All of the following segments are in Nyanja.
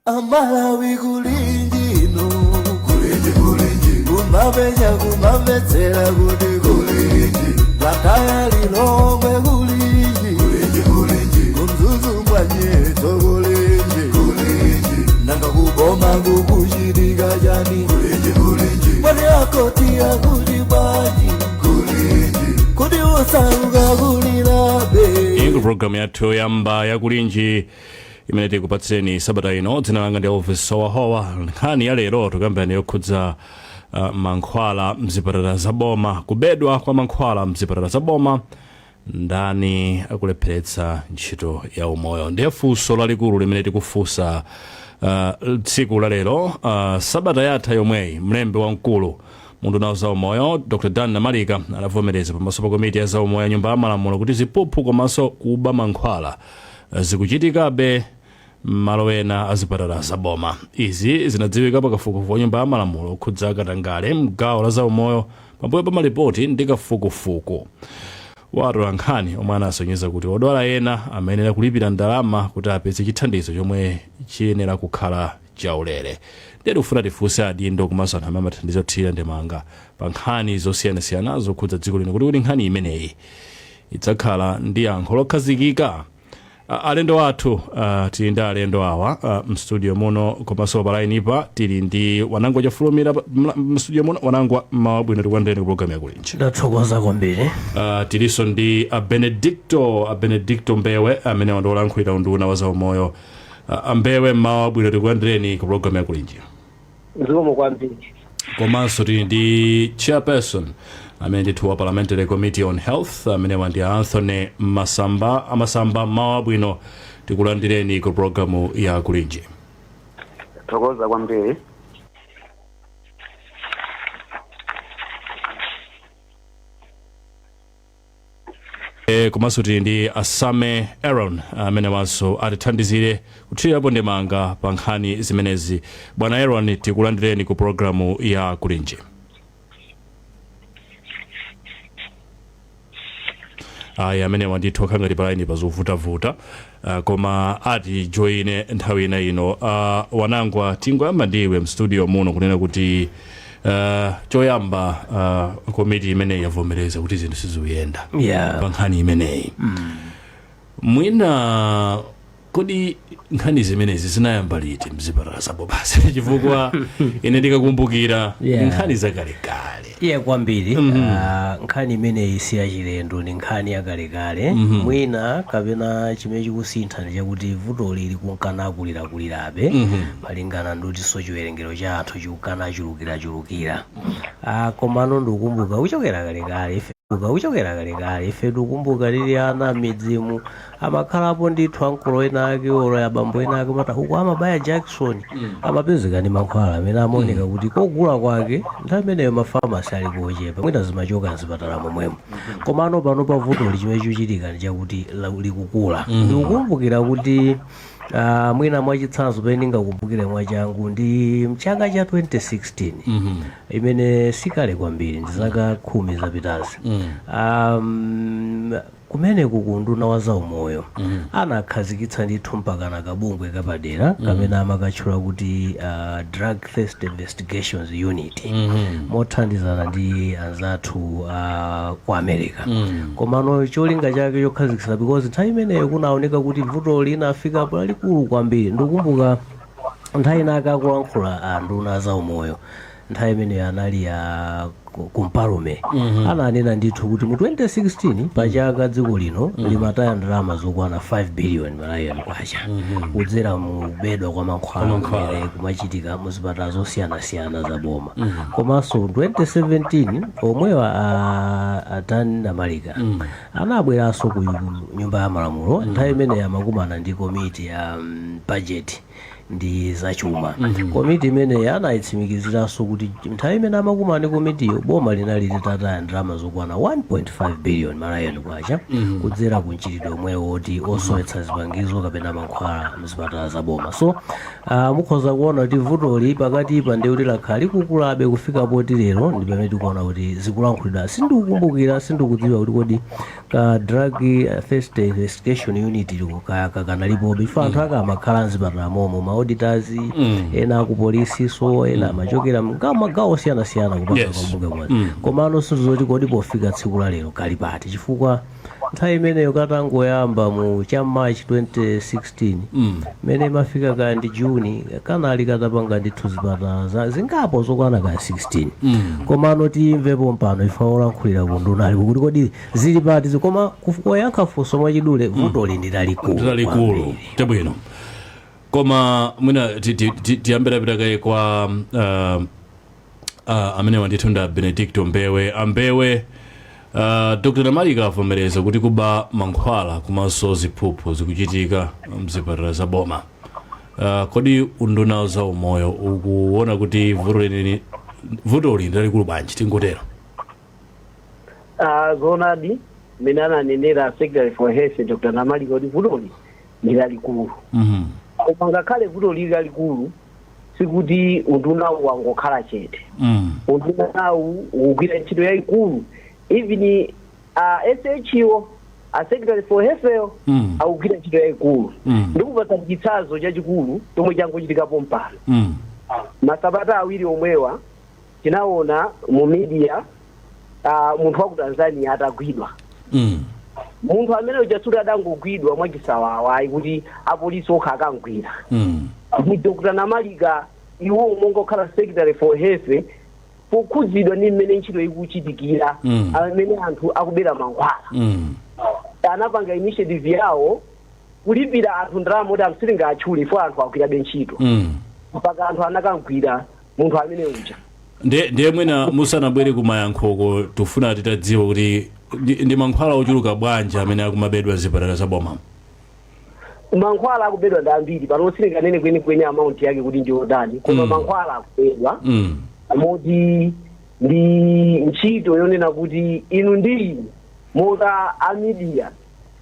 Amalawi kulinji ino, kulinji kulinji, kumapenya kumamvetsera kuti kulinji, Blantyre Lilongwe kulinji, kulinji kulinji, kuMzuzu mwanyetso kulinji, kulinji, nanga kuboma kukuchitika chani, kulinji kulinji, mwati akoti akuti bwanji, kulinji, kuti osauka kulilabe. Iyi programu yathu yoyamba yakulinji imene tikupatsireni sabata ino. Dzina langa ndi Elvis Sowahowa. Nkhani ya lero tikambirana yokhudza mankhwala mzipatala zaboma, kubedwa kwa mankhwala mzipatala zaboma, ndani akulepheretsa ntchito ya umoyo? Ndiye funso lalikulu limene tikufunsa tsiku la lero. Sabata yatha yomweyi, mlembi wamkulu muunduna wa zaumoyo Dr Dan Namalika anavomereza pamaso pa komiti ya zaumoyo ya nyumba ya malamulo kuti ziphuphu komanso kuba mankhwala zikuchitikabe m'malo ena azipatala zaboma. Izi zinadziwika pakafukufuku wa nyumba ya malamulo okhudza katangale mgawo la zaumoyo, pambuyo pa malipoti ndi kafukufuku wa atolankhani omwe anasonyeza kuti odwala ena amayenera kulipira ndalama kuti apeze chithandizo chomwe chiyenera kukhala chaulere. Ndiye tikufuna tifunse adindo komanso anthu amene amathandiza kuthirira ndemanga pa nkhani zosiyanasiyana zokhudza dziko lino kuti nkhani imeneyi idzakhala ndi yankho lokhazikika. Alendo athu, tili ndi alendo awa mstudio muno komanso pa line pa tili ndi Wanangwa Chafulumira mstudio muno. Wanangwa, mmawa bwino, tikulandireni ku programu yakulinji. Ndathokoza kwambiri. Tilinso ndi a Benedicto Mbewe amene ndi olankhulira unduna wa zaumoyo. Ambewe, mmawa bwino, tikulandireni ku programu yakulinji. Zikomo kwambiri. Komanso tili ndi chairperson amene ndithu wa Parliamentary Committee on Health, amene ndi Anthony Masamba. Amasamba, mmawa bwino, tikulandireni ku programu ya kulinji. Thokoza kwambiri. Komanso tili ndi Asame Aaron amene wanso atithandizire kuthirirapo ndemanga pa nkhani zimenezi. Bwana Aaron, tikulandireni ku programu ya kulinji. Ayi, amene wandithu akhala ngati pa line pazovutavuta, koma atijoyine nthawi ina ino. Wanangwa, tingoyamba ndiwe mstudio muno kunena kuti choyamba, komiti imeneyi yavomereza kuti zinthu sizikuyenda pa nkhani imeneyi. Mwina kodi nkhani zimenezi zinayamba liti mzipatala zabomazi? Chifukwa ine ndikakumbukira, nkhani zakalekale. Iye kwambiri. Nkhani imeneyi si yachilendo, ndi nkhani yakalekale. Mwina kapena chimene chikusintha ndi chakuti vutoli likunkana kulirakulirabe malingana ndi kutinso chiwerengero cha anthu chikukana chulukirachulukira. Komano ndikukumbuka kuchokera kalekale ife kuchokera kalekale ife tikukumbuka tili ana m'midzimu, amakhalapo ndithu ankolo ena ake olo abambo ena ake mata uku amabaya jakisoni, amapezeka ndi mankhwala amene amaoneka kuti kogula kwake nthawi imeneyo mafamasi ali kochepa, mwina zimachoka mzipatala momwemo. Komano pano pa vutoli chimene chikuchitika ndi chakuti likukula. Ndikukumbukira kuti mwina mwachitsanzo pamene ndingakumbukire mwachangu ndi mchaka cha 2016, imene sikale kwambiri, ndi zaka 10 zapitazi. Kumeneku ku unduna wa zaumoyo anakhazikitsa ndithu mpakana kabungwe kapadera kamene amakatchula kuti Drug Theft Investigations Unit, mothandizana ndi anzathu ku America. Komano cholinga chake chokhazikitsa, because nthawi imeneyo kunaoneka kuti vuto linafikapo lalikulu kwambiri. Ndikukumbuka nthawi inake akulankhula anduna zaumoyo, nthawi imeneyo anali ya Kumpalume, ananena ndithu kuti mu 2016 pachaka dziko lino limataya ndalama zokwana 5 billion Malawian kwacha kudzera mu kubedwa kwa mankhwala Kwa mankhwala. kumene kumachitika mu zipatala zosiyanasiyana za boma. Komanso 2017 omwewa a Dan Namalika anabweranso ku nyumba ya malamulo. Nthawi imeneyo amakumana ndi komiti ya budget ndi zachuma. Komiti imeneyi anayitsimikiziranso kuti nthawi imene amakumana ndi komitiyo, boma linali litataya ndalama zokwana 1.5 billion Malawian kwacha kudzera ku mchitidwe omwewo woti osowetsa zipangizo kapena mankhwala mzipatala za boma. So mukhoza kuona kuti vutoli pakatipa ndi kuti lakhala likukulabe kufika poti lero ndi pamene tikuona kuti zikulankhulidwa. Sindikukumbukira, sindikudziwa kuti kodi ka Drug Theft Investigation Unit liko kakanalipobe, chifukwa anthu ake amakhala mzipatala momo. auditors, ena akupolisi, so ena amachokera magawo osiyanasiyana kupanga kabungwe kamodzi. Komano sinzoti kodi pofika tsiku la lero kali pati, chifukwa nthawi imeneyo katangoyamba mu cha March 2016, mmene imafika kaya ndi Juni, kanali katapanga ndithu zipatala zingapo zokwana kaya 16. Komano timvepo mpano ife olankhulira kunduna ali kuti kodi zili pati. Koma kuyankha funso mwachidule, vutoli ndi lalikulu Lalikulu. kwambiri. Chabwino, koma mwina tiyambira kaye kwa amene wandithu nda Benedicto Mbewe. Ambewe, Dr Namalika avomereza kuti kuba mankhwala komanso ziphuphu zikuchitika mzipatala za boma. Kodi unduna za umoyo ukuona kuti vutoli ndi lalikulu bwanji, tingotero? Zoonadi, mmene ananenera Secretary for Health Dr Namalika kuti vutoli ndi lalikulu. Koma ngakhale vuto lili lalikulu, sikuti undunawu wangokhala chete. Undunawu ukugwira ntchito yayikulu. Even SHO, a Secretary for Health, akugwira ntchito yayikulu. Ndikupatsa chitsanzo chachikulu chomwe changochitikapo mpano. Masabata 2 omwewa tinaona mu media munthu wa ku Tanzania atagwidwa. Munthu amene uja suti adangogwidwa mwachisawawa ayi, kuti apolisi okha akangwira. Ndi Dr Namalika iwo monga okhala Secretary for Health, pokhudzidwa ndi mmene ntchito ikuchitikira, amene anthu akubera mankhwala, anapanga initiative yawo kulipira anthu ndalama kuti anthu sitingatchule ifo, anthu agwirabe ntchito mpaka anthu anakangwira munthu amene uja. Ndiye mwina musanabwere kumayankhoko, tufuna titadziwa kuti ndi mankhwala ochuluka bwanji amene akumabedwa zipatala za boma? Mankhwala akubedwa ndi ambiri. Pano sitinganene kwenikweni amount yake kuti ndiyotani, koma mankhwala akubedwa moti ndi ntchito yonena kuti inu ndi ine monga a media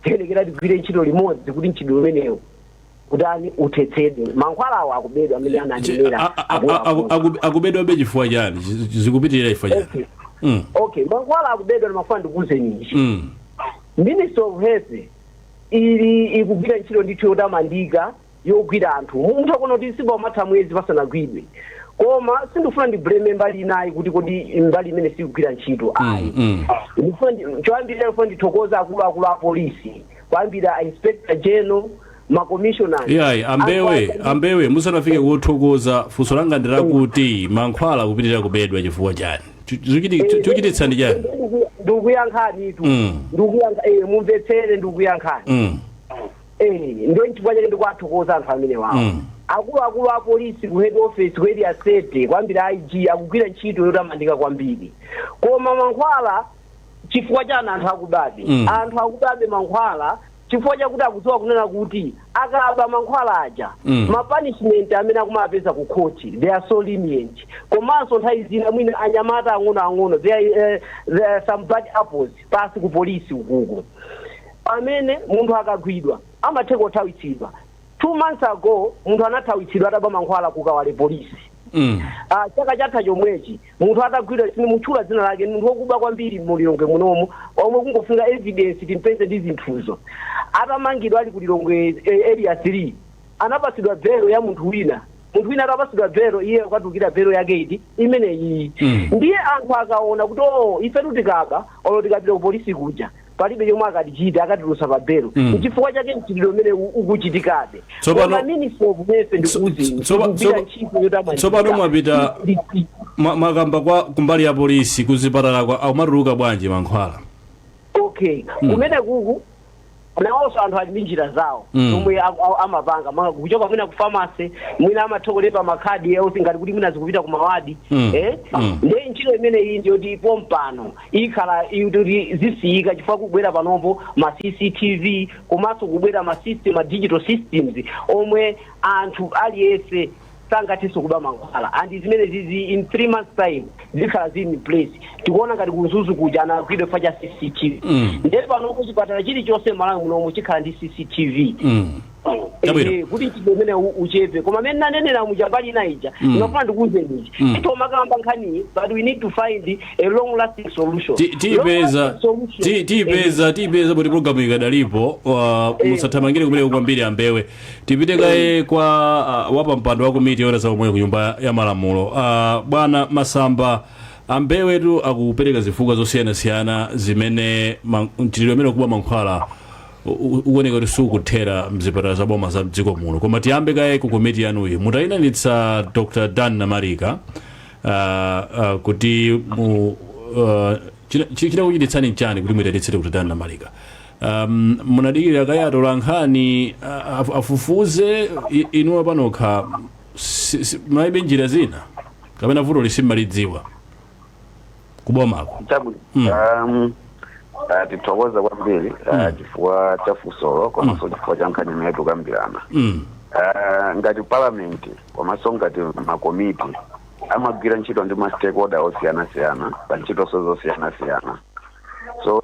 tiyenekera tigwire ntchito limodzi kuti ntchito umenewo kutani uthetsedwe. Mankhwalawo akubedwa amene ananenera akuluakulu. Akubedwabe chifukwa chani? Zikupitirira chifukwa chani? Okay. Okay, mankhwala akubedwa, ndimafuna ndikuwuzeni ichi. Ministry of Health ili ikugwira ntchito ndithu yotamandika yogwira anthu. Munthu akuona kuti sipamatha mwezi pasanagwidwe, koma sindifuna ndi blame mbali inayi kuti kodi mbali imene sikugwira ntchito, ayi. Ndifuna choyambirira ndifuna ndithokoza akuluakulu a polisi, kuyambira Inspector General, ma commissioners. Iyayi, Ambewe, Ambewe, musanafike kuthokoza, funso langa ndilakuti mankhwala akupitirira kubedwa chifukwa chani? Chikuchititsa ndi chani? Ndikuyankhani tu. Ndikuyankha, mumvetsere, ndikuyankhani. Ndiye nchifukwa chake ndikuwathokoza anthu amene wawo, akuluakulu a polisi ku head office, ku Area 30, kwambira IG, akugwira ntchito yotamandika kwambiri. Koma mankhwala chifukwa chani anthu akubabe? Anthu akubabe mankhwala chifukwa chakuti akudziwa kunena kuti akaba mankhwala aja, ma punishment amene akumapeza ku court, they are so lenient. Komanso nthawi zina mwina anyamata ang'onoang'ono, there are some bad apples pasi ku polisi ukuku, pamene munthu akagwidwa amatheka kuthawitsidwa. 2 months ago munthu anathawitsidwa ataba mankhwala ku Kawale polisi. Chaka chatha chomwechi munthu atagwidwa, sindimutchula dzina lake, munthu wokuba kwambiri mulilongwe munomu, omwe kungofunika evidence timpeze ndi zinthuzo, atamangidwa ali ku Lilongwe Area 3, anapatsidwa belo ya munthu wina. Munthu wina atapatsidwa belo, iye ukatulukira belo yake iti imeneyi. Ndiye anthu akaona kuti o, ifetu tikaba olo tikapita ku polisi kuja palibe chomwe akatichita, akatitulutsa pa belo. Nchifukwa chake mchitidwe umene ukuchitikabe. Koma Ministry of Health, ndikuwuzeni, ikugwira ntchito yotamandika. Tsopano mwapita mwakamba kwa kumbali ya polisi, kuzipatala kwa akumatuluka bwanji mankhwala? Okay, kumene kuku nawonso anthu ali ndi njira zawo zomwe amapanga. Kuchoka mwina ku pharmacy, mwina amathokolepa makhadi oti ngati kuti mwina zikupita ku mawadi. Ndiye ntchito imene iyi ndiyoti pompano ikhala kuti zisiyika, chifukwa kubwera panopo ma CCTV, komanso kubwera ma system, ma digital systems omwe anthu aliyense sangathenso kuba mankhwala. And zimene zizi in 3 months time zikhala zili in place. Tikuona ngati ku Mzuzu kuja anagwidwa chifukwa cha CCTV. Ndiye panopo chipatala chilichonse Malawi munomu chikhala ndi CCTV. Chabwino. Kuti mchitidwe umene uchepe. Koma amene nanenera muja, mbali ina ija, ndinofuna ndikuwuzeni ichi: itomakamba nkhaniyi, but we need to find a long lasting solution. Tiyipeza. Long lasting solution. Tiyipeza kuti programu ikadalipo. Musathamangire kumeneko kwambiri, Ambewe. Tipite kaye kwa wapampando wa komiti yoona zaumoyo ku Nyumba ya Malamulo, Bwana Masamba. Ambewetu akupereka zifukwa zosiyanasiyana zimene mchitidwe umene kuba mankhwala ukuoneka kuti sukuthera mzipatala za boma za mdziko muno. Koma tiyambe kaye ku komiti yanuyi. Mutayinanitsa Dr Dan Namarika, kuti mu chinakuchititsani nchani kuti muyitanitse Dr Dan Namarika? Munadikirira kaye atola nkhani afufuze? Inuwa panokha munalibe njira zina, kapena vuto lisimmalidziwa kubomako? Chabwino. Tithokoza kwambiri chifukwa cha funsolo komanso chifukwa cha nkhani imene tikukambirana. Ngati parliament komanso ngati makomiti amagwira ntchito ndi ma stakeholder osiyanasiyana pa ntchitonso zosiyanasiyana, so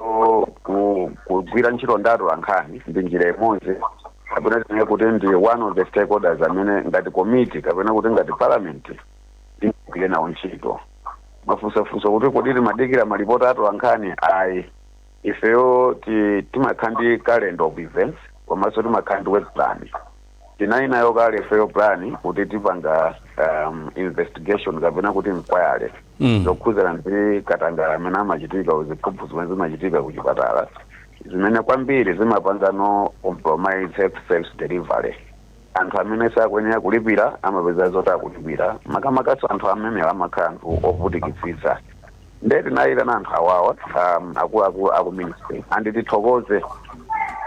kugwira ntchito ndi atolankhani ndi njira imodzi, kapena tinene kuti ndi one of the stakeholders amene ngati komiti kapena kuti ngati parliament ingagwire nawo ntchito. Mafunsofunso kuti kodi timadikira malipoti atolankhani? Ayi, ifeyo timakhala ndi calendar of events komanso timakhala ndi work plan. Tinali nayo kale ifeyo plan kuti tipanga investigation kapena kuti inquiry zokhuzana ndi katangale amene amachitika, ziphuphu zimene zimachitika kuchipatala, zimene kwambiri zimapanga no compromise health service delivery. Anthu amene sakuyenera kulipira amapeza zoti akulipira, makamakaso anthu amene amakhala anthu ovutikitsitsa. Nde tinayitana anthu awawa, akuluakulu aku ministry, and tithokoze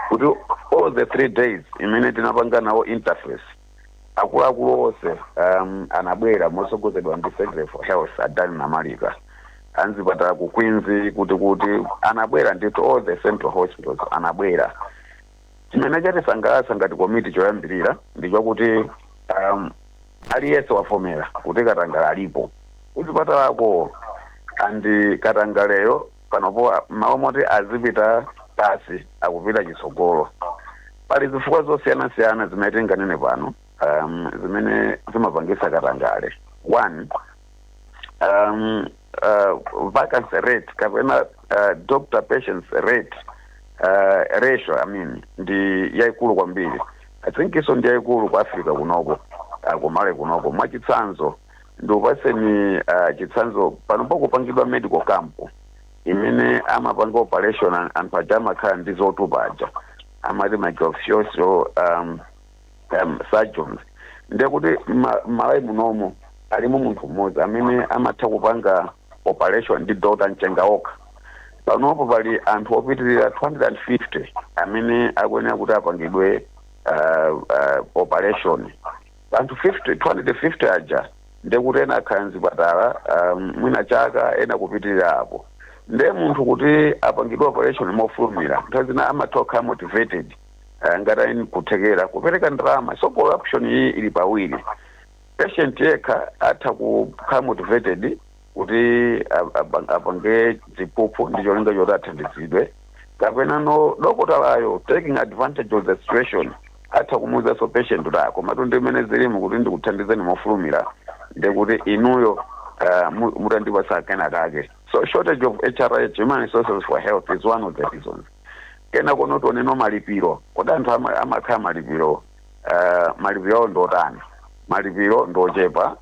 kuti all the 3 days imene tinapanga nawo interface, akuluakulu onse anabwera mosogozedwa ndi Secretary for Health, Adani Namalika. Anzipatala ku Queens, kuti anabwera ndithu, all the central hospitals anabwera. Chimene chatisangalatsa ngati komiti choyambirira ndi chokuti aliyense wavomera kuti katangale alipo kuchipatalako, and katangaleyo panopo mawu moti azipita pasi akupita chitsogolo. Pali zifukwa zosiyanasiyana zimene tinganene pano zimene zimapangisa katangale. One, vacancy rate kapena doctor patients rate, ratio I mean, ndi yayikulu kwambiri. I think iso ndi yayikulu ku Africa kunoko, kumale kunoko. Mwachitsanzo, ndikupaseni chitsanzo: panopo kupangidwa medical camp imene amapanga operation anthu aja amakhala ndi zotupa aja amati microfacial surgeons. Ndekuti Malawi munomo alimo munthu mmodzi amene amatha kupanga operation ndi Dr Mchenga okha. Panopo pali anthu opitirira 250 amene akuyenera kuti apangidwe operation. Anthu 50, 250 aja, ndekuti ena akhala mzipatala mwina chaka, ena kupitirira apo. Nde munthu kuti apangidwe operation mofulumira, nthawi zina amatha kukhala motivated, ngati ali kuthekera kupereka ndalama. So corruption iyi ili pawiri: patient yekha atha kukhala motivated kuti apange ziphuphu ndi cholinga choti athandizidwe, kapena no dokotalayo, taking advantage of the situation, atha kumuwuzanso patient kuti, "Komatu ndi mmene zilimu, kuti ndikuthandizeni mofulumira ndekuti inuyo mutandipasa kena kake." So shortage of HRH, human resources for health, is one of the reasons. Kena kono tioneno malipiro. Kodi anthu amakhala malipiro, malipiro awo ndotani? Malipiro ndochepa.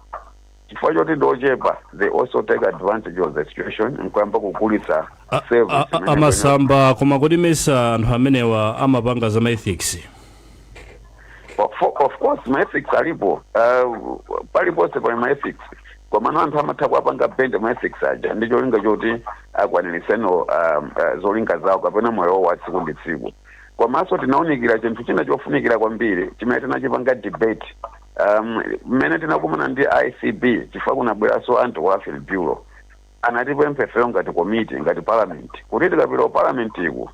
Chifukwa choti ndochepa, they also take advantage of the situation nkuyamba kugulitsa service imene. Amasamba, koma kodi mesa anthu amenewa amapanga za ethics? Of course ma ethics alipo, paliponse pali ma ethics, komano anthu amatha kuapanga bend ma ethics aja ndi cholinga choti akwaniriseno zolinga zawo kapena moyo wawo wa tsiku ndi tsiku. Komanso tinawunikira chinthu china chofunikira kwambiri chimene tinachipanga debate mmene tinakumana ndi ICB, chifukwa kunabweranso Anti-Corruption Bureau. Anatipempha ifeyo ngati committee, ngati parliament, kuti tikapita ku parliament iku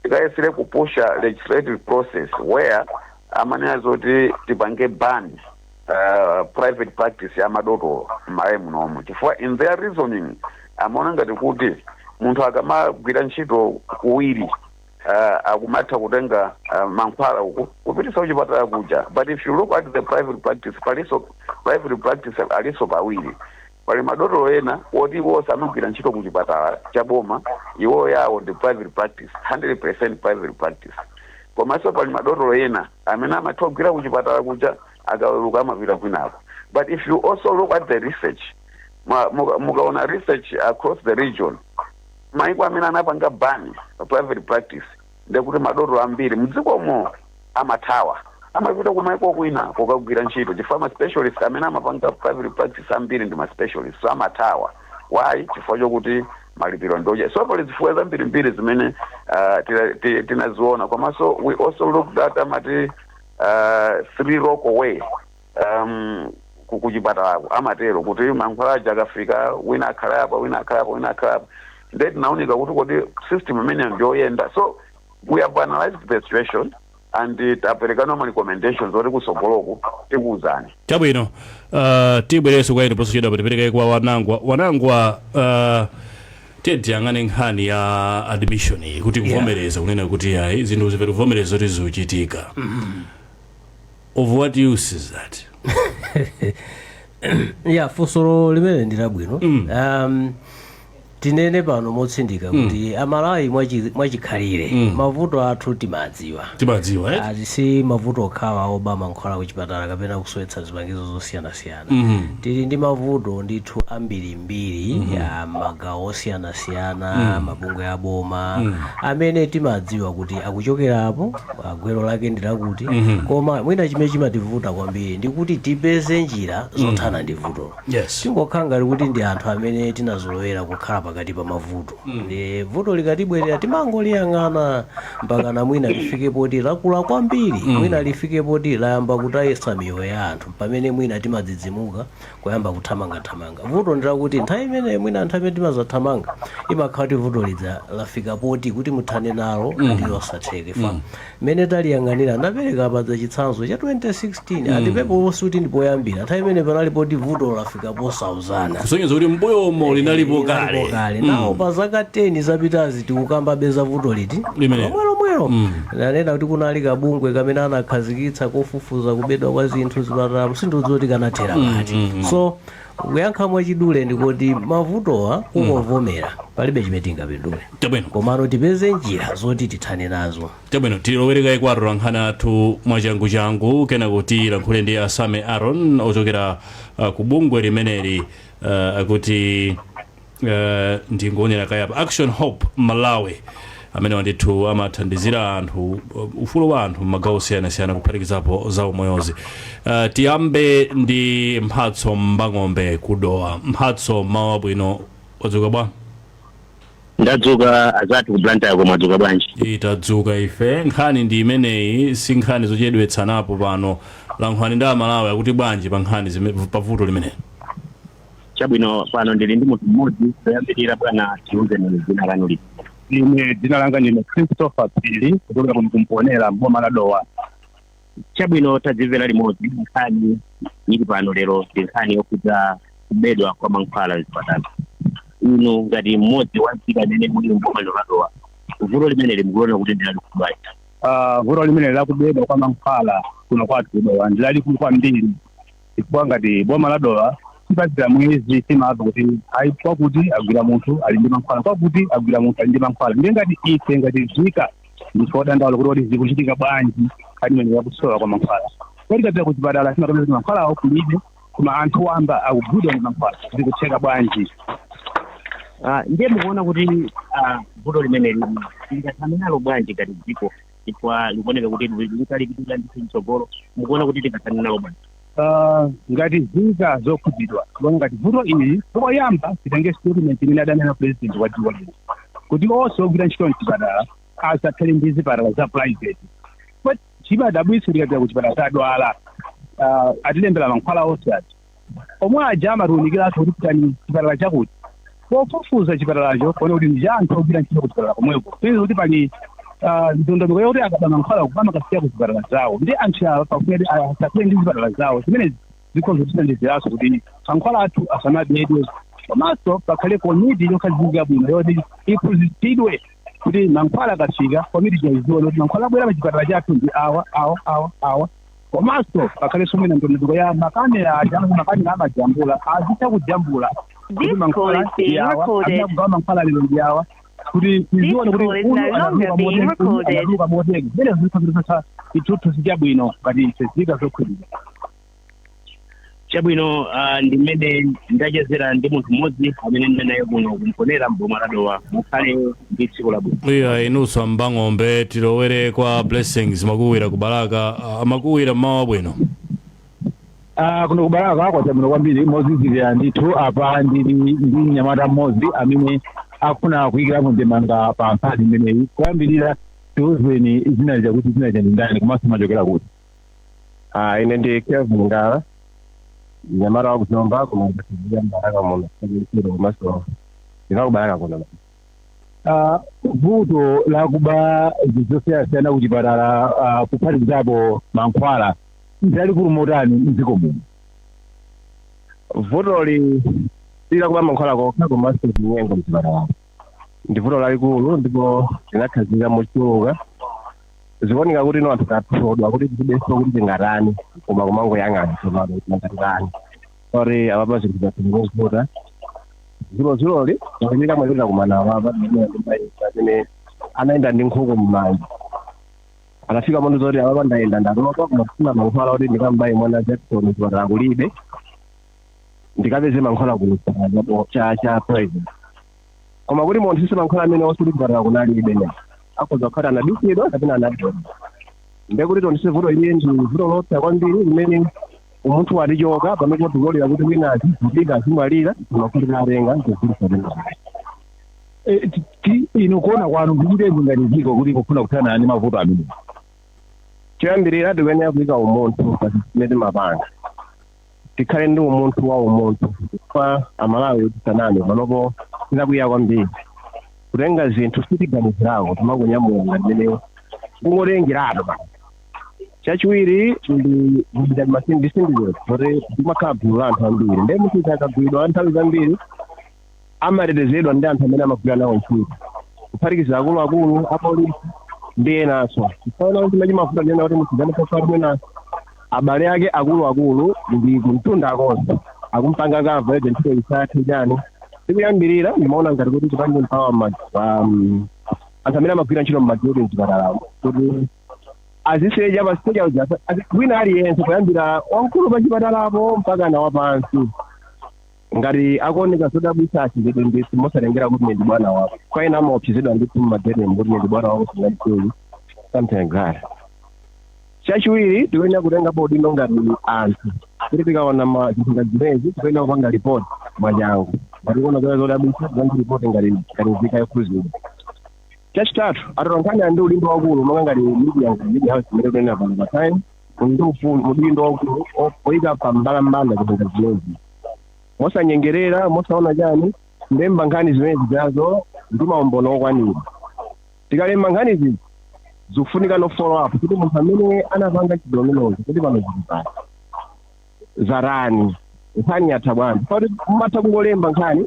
tikayesere kupusha legislative process where amanena zoti tipange ban private practice ya madotolo m'Malawi munomo, chifukwa in their reasoning amaona ngati kuti munthu akamagwira ntchito kuwiri Akumatha kutenga mankhwala uku kupitisa kuchipatala kuja. But if you look at the private practice, paliso private practice aliso pawiri. Pali madotolo ena woti iwo samagwira ntchito kuchipatala chaboma, iwo yawo ndi private practice, 100% private practice. Komanso pali madotolo ena amene amatha kugwira kuchipatala kuja, akaweruka amapita kwinako. But if you also look at the research, mukaona research across the region, maiko amene anapanga ban private practice, ndekuti madotolo ambiri mdzikomo amathawa, amapita kumaiko kwina kokagwira ntchito, chifukwa ma specialist amene amapanga private practice ambiri ndi ma specialist, so amathawa. Why? Chifukwa chokuti malipiro ndoche. So pali zifukwa zambirimbiri zimene tinaziona. Komanso we also looked at, amati three rock away kuchipatalako, amatero kuti mankhwala aja akafika, wina akhala apa, wina akhala apa, wina akhala apa. Nde tinaoneka kuti kodi system imeneyo ndiyoyenda? So we have analyzed the situation and taperekano ma recommendations oti kusogoloku tikuwuzani. Chabwino, tibwereso kwa inu posachedwa. Tipereke kwa Wanangwa. Wanangwa, tiye tiyang'ane nkhani ya admission iyi, kuti kuvomereza, kunena kuti ayi, zinthu zipere kuvomereza kuti zikuchitika, of what use is that? Ya, funso limene ndi labwino. Tinene pano motsindika kuti Amalawi mwachikhalire mavuto athu timadziwa. Timadziwa, eh? Ati si mavuto okhawa oba mankhwala kuchipatala kapena kusowetsa zipangizo zosiyanasiyana. Tili ndi mavuto ndithu ambirimbiri ya magawo osiyanasiyana, mabungwe aboma amene timadziwa kuti akuchokerapo, gwero lake ndi lakuti. Koma mwina chimene chimativuta kwambiri ndikuti tipeze njira zothana ndi vutolo. Tingokhala ngati kuti ndi anthu amene tinazolowera kukhala pakati pa mavuto. Ndi vuto likatibwerera timangoliyang'ana mpaka na mwina lifike poti lakula kwambiri, mwina lifike poti layamba kutayitsa miyoyo ya anthu, pamene mwina timadzidzimuka kuyamba kuthamangathamanga. Vuto ndilakuti nthawi imene mwina anthu amene timazathamanga, imakhala kuti vuto lidza lafika poti kuti muthane nalo ndi losatheke. Fa mmene taliyang'anira, ndapereka padza chitsanzo cha 2016, atipepo suti ndipoyambira nthawi imene panali poti vuto lafika posauzana. Kusonyeza kuti mbuyomo linalipo kale. Kale nawo pa zaka 10 zapitazi tikukambabe za vuto liti? Limenelo. Lomwelomwelo. Nanena kuti kunali kabungwe kamene anakhazikitsa kofufuza kubedwa kwa zinthu zipatala, sindidziwa kuti kanathera pati. So kuyankha mwachidule ndikuti mavutowa kungovomera palibe chimene tingapindule. Komano tipeze njira zoti tithane nazo. Chabwino, tilowereka kwa atolankhani athu mwachanguchangu, kenako tilankhule ndi Asame Aaron ochokera ku bungwe limeneli, akuti ndingoonera kayapa, Action Hope Malawi, amene wandithu amathandizira anthu, ufulu wa anthu m'magawo osiyanasiyana, kuphatikizapo za umoyozi. Tiyambe ndi Mphatso Mbang'ombe kudowa. Mphatso, mawa bwino, wadzuka bwa? Ndadzuka azathu ku Blantyre. Koma mwadzuka bwanji? Tadzuka ife. Nkhani ndi imeneyi, si nkhani zochedwetsanapo pano. Lankhulani ndi Amalawi, akuti bwanji pa nkhani pa vuto limeneli? Chabwino, pano ndili ndi munthu mmodzi. Toyambirira bwana, tiuzeni dzina lanu liti? Ine dzina langa ndine Christopher Phiri, kuchokera kuno kumponera, mboma la Dowa. Chabwino, tadzimvera limodzi. Nkhani ili pano lero ndi nkhani yokhudza kubedwa kwa mankhwala mzipatala. Inu ngati mmodzi wa nzika amene muli mboma lino la Dowa, vuto limene mukuona kuti ndi lalikulu bwanji? Vuto limene lakubedwa kwa mankhwala kuno kwathu kudowa ndi lalikulu kwambiri, chifukwa ngati boma la Dowa tipazira mwezi timamva kuti ayi, kwakuti agwira munthu ali ndi mankhwala, kwakuti agwira munthu ali ndi mankhwala. Ndiye ngati ife ngati nzika ndife odandaula kuti kodi zikuchitika bwanji nkhani imene yakusowa kwa mankhwala? Kodi kapita kuchipatala timakapeza kuti mankhwala awo kulibe, koma anthu wamba akugwidwa ndi mankhwala, zikutheka bwanji? Ndiye mukuona kuti vuto limeneli lingathane nalo bwanji ngati dziko, chifukwa likuoneka kuti likalikitira ndithu mtsogolo? Mukuona kuti lingathane nalo bwanji? Ngati nzika zokhudzidwa, kuona ngati vuto ili, poyamba titenge statement imene adanena president wa dziko lino kuti onse ogwira ntchito mchipatala asakhale ndi zipatala za private. But chimadabwitsa, tikapita kuchipatala tadwala, atilembera mankhwala onse aja omwe aja amatiwunikiranso kuti pitani chipatala chakuti. Pofufuza chipatalacho, kuona kuti ndi cha anthu ogwira ntchito kuchipatala komweko, peza kuti pali ndondomeko yokuti akaba mankhwala amakasiya ku zipatala zawo. Ndi anthu awa pakuti asakhale ndi zipatala zawo zimene zikhoza kutithandiziranso kuti mankhwala athu asamabedwe, komanso pakhale komiti yokhazikika bwino yoti iphunzitsidwe. Kuti mankhwala akafika, komiti iziona kuti mankhwala abwera pachipatala chathu ndi awa, awa, awa, awa. Komanso pakhalenso mwina ndondomeko ya makamera aja, makamera amajambula, azitha kujambula kuti mankhwala ndi awa, amene akugawa mankhwala lero ndi awa, kuti tizione kuti uyu anatuluka motere, uyu anatuluka motere. Zimene zikhoza chithunzi chabwino ngati ife nzika zokhudzidwa. Chabwino, ndi mmene ndachezera ndi munthu mmodzi amene ndinaye kuno kumponera mboma la Dowa. Mukhale ndi tsiku labwino. Iya, inunso Ambang'ombe. Tilowere kwa Blessings Makuwira ku Balaka. Makuwira, mmawa bwino. Kuno kuBalaka kwachabwino kwambiri, mozizirira ndithu. Apa ndili ndi mnyamata mmodzi amene akufuna kuyikirapo ndemanga pa nkhani imeneyi. Kuyambirira, tiuzeni dzina lija, kuti dzina lija ndi ndani komanso machokera kuti? Ine ndi Kelvin Ngala, mnyamata wa kuZomba, koma ndikuziya mBalaka muno komanso ndikakuBalaka kuno. Vuto lakuba zinthu zosiyanasiyana kuchipatala, kuphatikizapo mankhwala, ndilalikulu motani mdziko muno? Vutoli silakuba mankhwala kokha komanso zinyengo mchipatala. Ndi vuto lalikulu ndipo linakhazika mochuluka. Zikuoneka kuti ino anthu tathodwa kuti tilibenso kuti tingatani, koma kumangoyang'ana tsopano kuti tingatani ori apapa zinthu zathu zikuvuta. Zulozuloli akunyika mwezita kumana apapa amene anayenda ndi nkhuku mmanja, anafika mondo zoti apapa ndayenda ndatopa, koma kufuna mankhwala kuti ndikambaye mwana Jackson chipatala kulibe, ndikapeze mankhwala ku chipatala cha private. Koma kuti munthu sise mankhwala amene osati chipatala kunalibe, ne akhoza kukhala anabisidwa kapena anadona. Ndekuti tontise vuto iliye ndi vuto lopsa kwambiri limene umunthu watichoka pamene tikulolera kuti wina azivutika, azimwalira, mafuta atenga nkugulitsa tena. Inu kuona kwanu, ndikutenzi ngati dziko kuti kufuna kuthana ndi mavuto amene? Choyambirira, tikuyenera kuyika umunthu pa zimene timapanga. Tikhale ndi umunthu wa umunthu kwa Amalawi. Tisaname, panopo tinakwiya kwambiri. Kutenga zinthu sitiganizirako, timakunyamula ngati mene kungotengeratu pa. Chachiwiri ndi ndi syndicate, kuti timakhala gulu la anthu ambiri, ndiye munthu akagwidwa nthawi zambiri amatetezedwa ndi anthu amene amagwira nawo ntchito, kuphatikiza akuluakulu apolisi ndi enanso. Kufaona kuti machimavuta ndiyena kuti munthu zane mwina abale ake akuluakulu ndi kumtunda akonso akumpanga cover ije ntchito isathe chani. Tikuyambirira ndimaona ngati kuti tipange empower anthu amene amagwira ntchito mmadyoti mchipatalamo kuti aziseja pasiseja uja wina aliyense, kuyambira wamkulu pa chipatalapo mpaka na wapansi, ngati akuoneka zodabwitsa achitidwe ndithu, mosatengera kuti ndi bwana wako. Kwa ena amaopsezedwa ndithu mmagetemu kuti ndi bwana wako, singachitei, something like that. Chachiwiri, tikuyenera kutengapo udindo ngati anthu kuti tikaona ma zinthu ngati zimenezi tikuyenera kupanga ripoti mwachangu. Ngati kuona zoya zodabwitsa, tipange ripoti ngati nzika yokhuzidwa. Chachitatu, atolankhani ali ndi udindo wakulu, monga ngati media, ngati media house imene kunena pano pa Time, ndi udindo wakulu oyika pa mbalambanda zinthu ngati zimenezi mosanyengerera, mosaona chani, ndemba nkhani zimene zijazo ndi maumbono okwanira. Tikalemba nkhani izi, zikufunika no follow up kuti munthu amene anapanga chidomenozo kuti pano zili pati, zarani, nkhani yatha bwanji. Pati mumatha kungolemba nkhani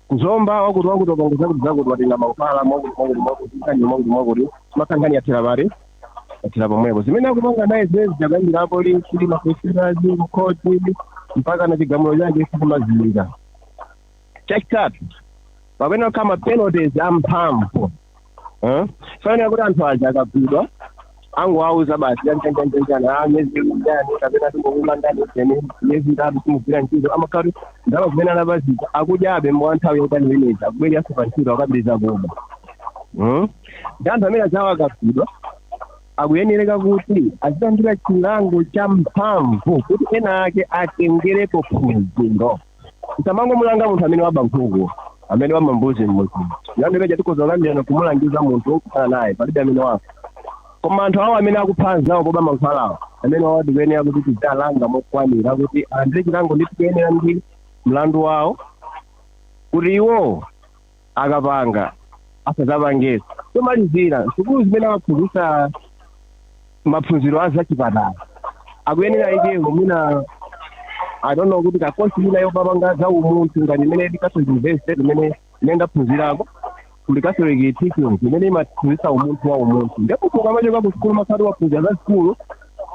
kuzomba wakuti wakuti wapanga zakuti zakuti, watenga mankhwala mwakuti mwakuti mwakuti, nkhani mwakuti mwakuti, makha nkhani yathera pati? Yathera pomwepo. Zimene akupanga naye zimene zijakuyambira apolisi, maprosecutors, kukhoti, mpaka na chigamulo chake sikumaziwika. Chachitatu, pamene kukhala ma penalties amphamvu, eh? Fanira kuti anthu aja akagwidwa angowauza basi chanchanchanchani, a miyezi chani, kapena tingokulandani ene miyezi 3 simugwira ntchito. Amakhala kuti ndalama zimene anapazika akudyabe mwa nthawi yaitali imeneyi, akubwereranso pa ntchito, akapitiriza kuba. Ndi anthu amene ajawo akagwidwa akuyenereka kuti azilandira chilango cha mphamvu kuti ena ake atengerepo phunziro. Tisamangomulanga munthu amene waba nkhuku, amene waba mbuzi mmudzi. Milandu imeja tikhoza kulandira, kumulangiza munthu, kukhala naye, palibe amene wafa. Koma anthu awo amene akupha anzawo poba mankhwalawo, amene wawo tikuyenera kuti tidzalanga mokwanira kuti alandire chilango ndi tikuyenera ndi mlandu wawo, kuti iwo akapanga asadzapangenso. Chomalizira, sukulu zimene amaphunzitsa maphunziro a zachipatala akuyenera ikewo mwina, I don't know, kuti kakosi ina yopapanga za umunthu ngati imene Catholic University imene ine ndaphunzirako, kuti aziphunzitsa anthu za umunthu, Kuli Catholic teaching imene imaphunzitsa umunthu wa umunthu, ndipo ukamachoka ku sukulu umakhala waphunzira za sukulu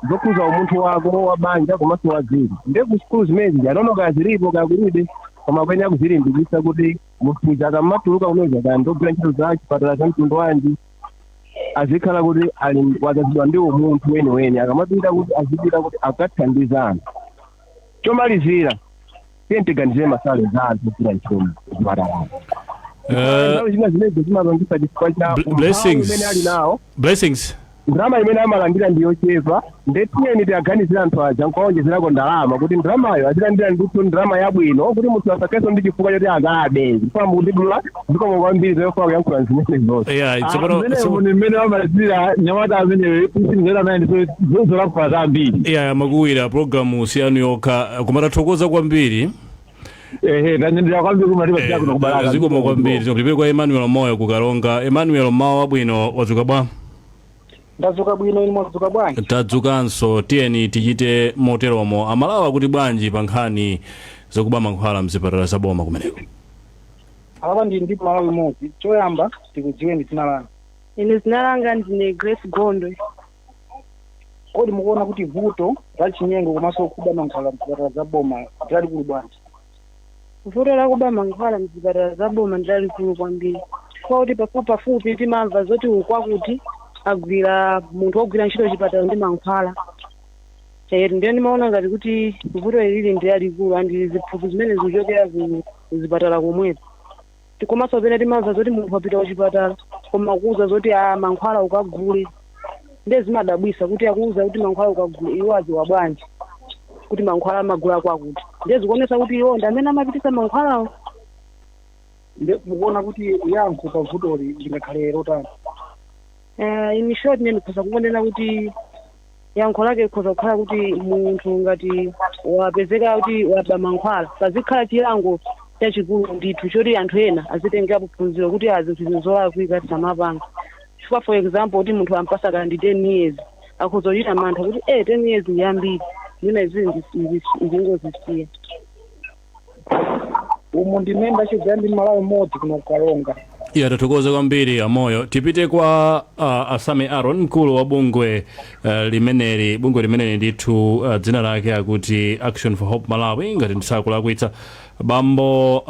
zokhuza umunthu wako, wa banja komanso wa dziko. Ndiye ku sukulu zimenezi anono kaya zilipo kaya kulibe, koma kuyenera kuzilimbikitsa kuti munthu akamatuluka kumene kaya ndogwira ntchito za chipatala za mtundu wanji, azikhala kuti ali wadzazidwa ndi umunthu weniweni, akamapita kuti azipita kuti akathandiza anthu. Chomalizira, tiye tiganizire ma salary za anthu ogwira ntchito mzipatala. Nthawi zina zimene zimapangisa chifukwa cha umphawi Blessings. umene ali nawo. Blessings. Ndalama imene amalandira ndi yochepa, nde tiyeni tiaganizire anthu aja nkuwaonjezerako ndalama, kuti ndalamayo azilandira ndithu ndalama yabwino, kuti munthu asakhenso ndi chifukwa choti akabe. Chifukwa mukundidula, zikomo kwambiri, zoyofowa kuyankhula zimene zonse. Yeah, tsopano Mmene ni mmene wamalizira nyamata amene kusinzera naye ndi zolankhula zambiri. Yeah, makuwira programu siyanu yokha, koma tathokoza kwambiri. Ehe, tanyendera kwambiri kumatipa kuno kuBalaka. Zikomo kwambiri. Tipite kwa Emmanuel Moyo kuKalonga. Emmanuel, mawa wabwino, wadzuka bwa? Ndadzuka bwino, inu mwadzuka bwanji? Tadzukanso. Tiyeni tichite moteromo, Amalawi kuti bwanji pa nkhani zokuba mankhwala mzipatala zaboma kumeneko? Apa ndi Malawi imodzi. Choyamba tikudziweni dzina lanu. Ine dzina langa ndine Grace Gondwe. Kodi mukuona kuti vuto la chinyengo komanso kuba mankhwala mzipatala za boma lalikulu bwanji? Vuto lakuba mankhwala mzipatala za boma ndi lalikulu kwambiri, chifukwa kuti pafupi pafupi timamva zoti ukwakuti agwira munthu wogwira ntchito chipatala ndi mankhwala. Ndiye ndimaona ngati kuti vuto ilili ndi lalikulu, and ziphuphu zimene zikuchokera ku zipatala komweko. Komanso pena timamva zoti munthu wapita kuchipatala koma kuuza zoti a mankhwala ukagule. Ndiye zimadabwisa kuti akuuza kuti mankhwala ukagule, iwo adziwa bwanji kuti mankhwala amagula kwakuti? Ndiye zikuonesa kuti iwo ndi amene amapitisa mankhwalawo. Nde mukuona kuti yankho pa vutoli lingakhale lotani? In short, ine ndikhoza kungonena kuti yankho lake likhoza kukhala kuti munthu ngati wapezeka kuti waba mankhwala, pazikhala chilango chachikulu ndithu choti anthu ena azitengerapo phunziro kuti azinthu zinthu zolakwika tisamapanga. Chifukwa, for example, kuti munthu ampasa kaya ndi 10 years, akhoza kuchita mantha kuti 10 years ndi yambiri, mwina izi ndingozisiya. Umu ndimene ndachezera ndi Malawi mmodzi kuno kuKalonga. Iya, tathokoza kwambiri amoyo. Tipite kwa Asame Aaron, mkulu wa bungwe limeneli. Bungwe limeneli ndithu dzina lake akuti Action for Hope Malawi, ngati ndisakulakwitsa. Bambo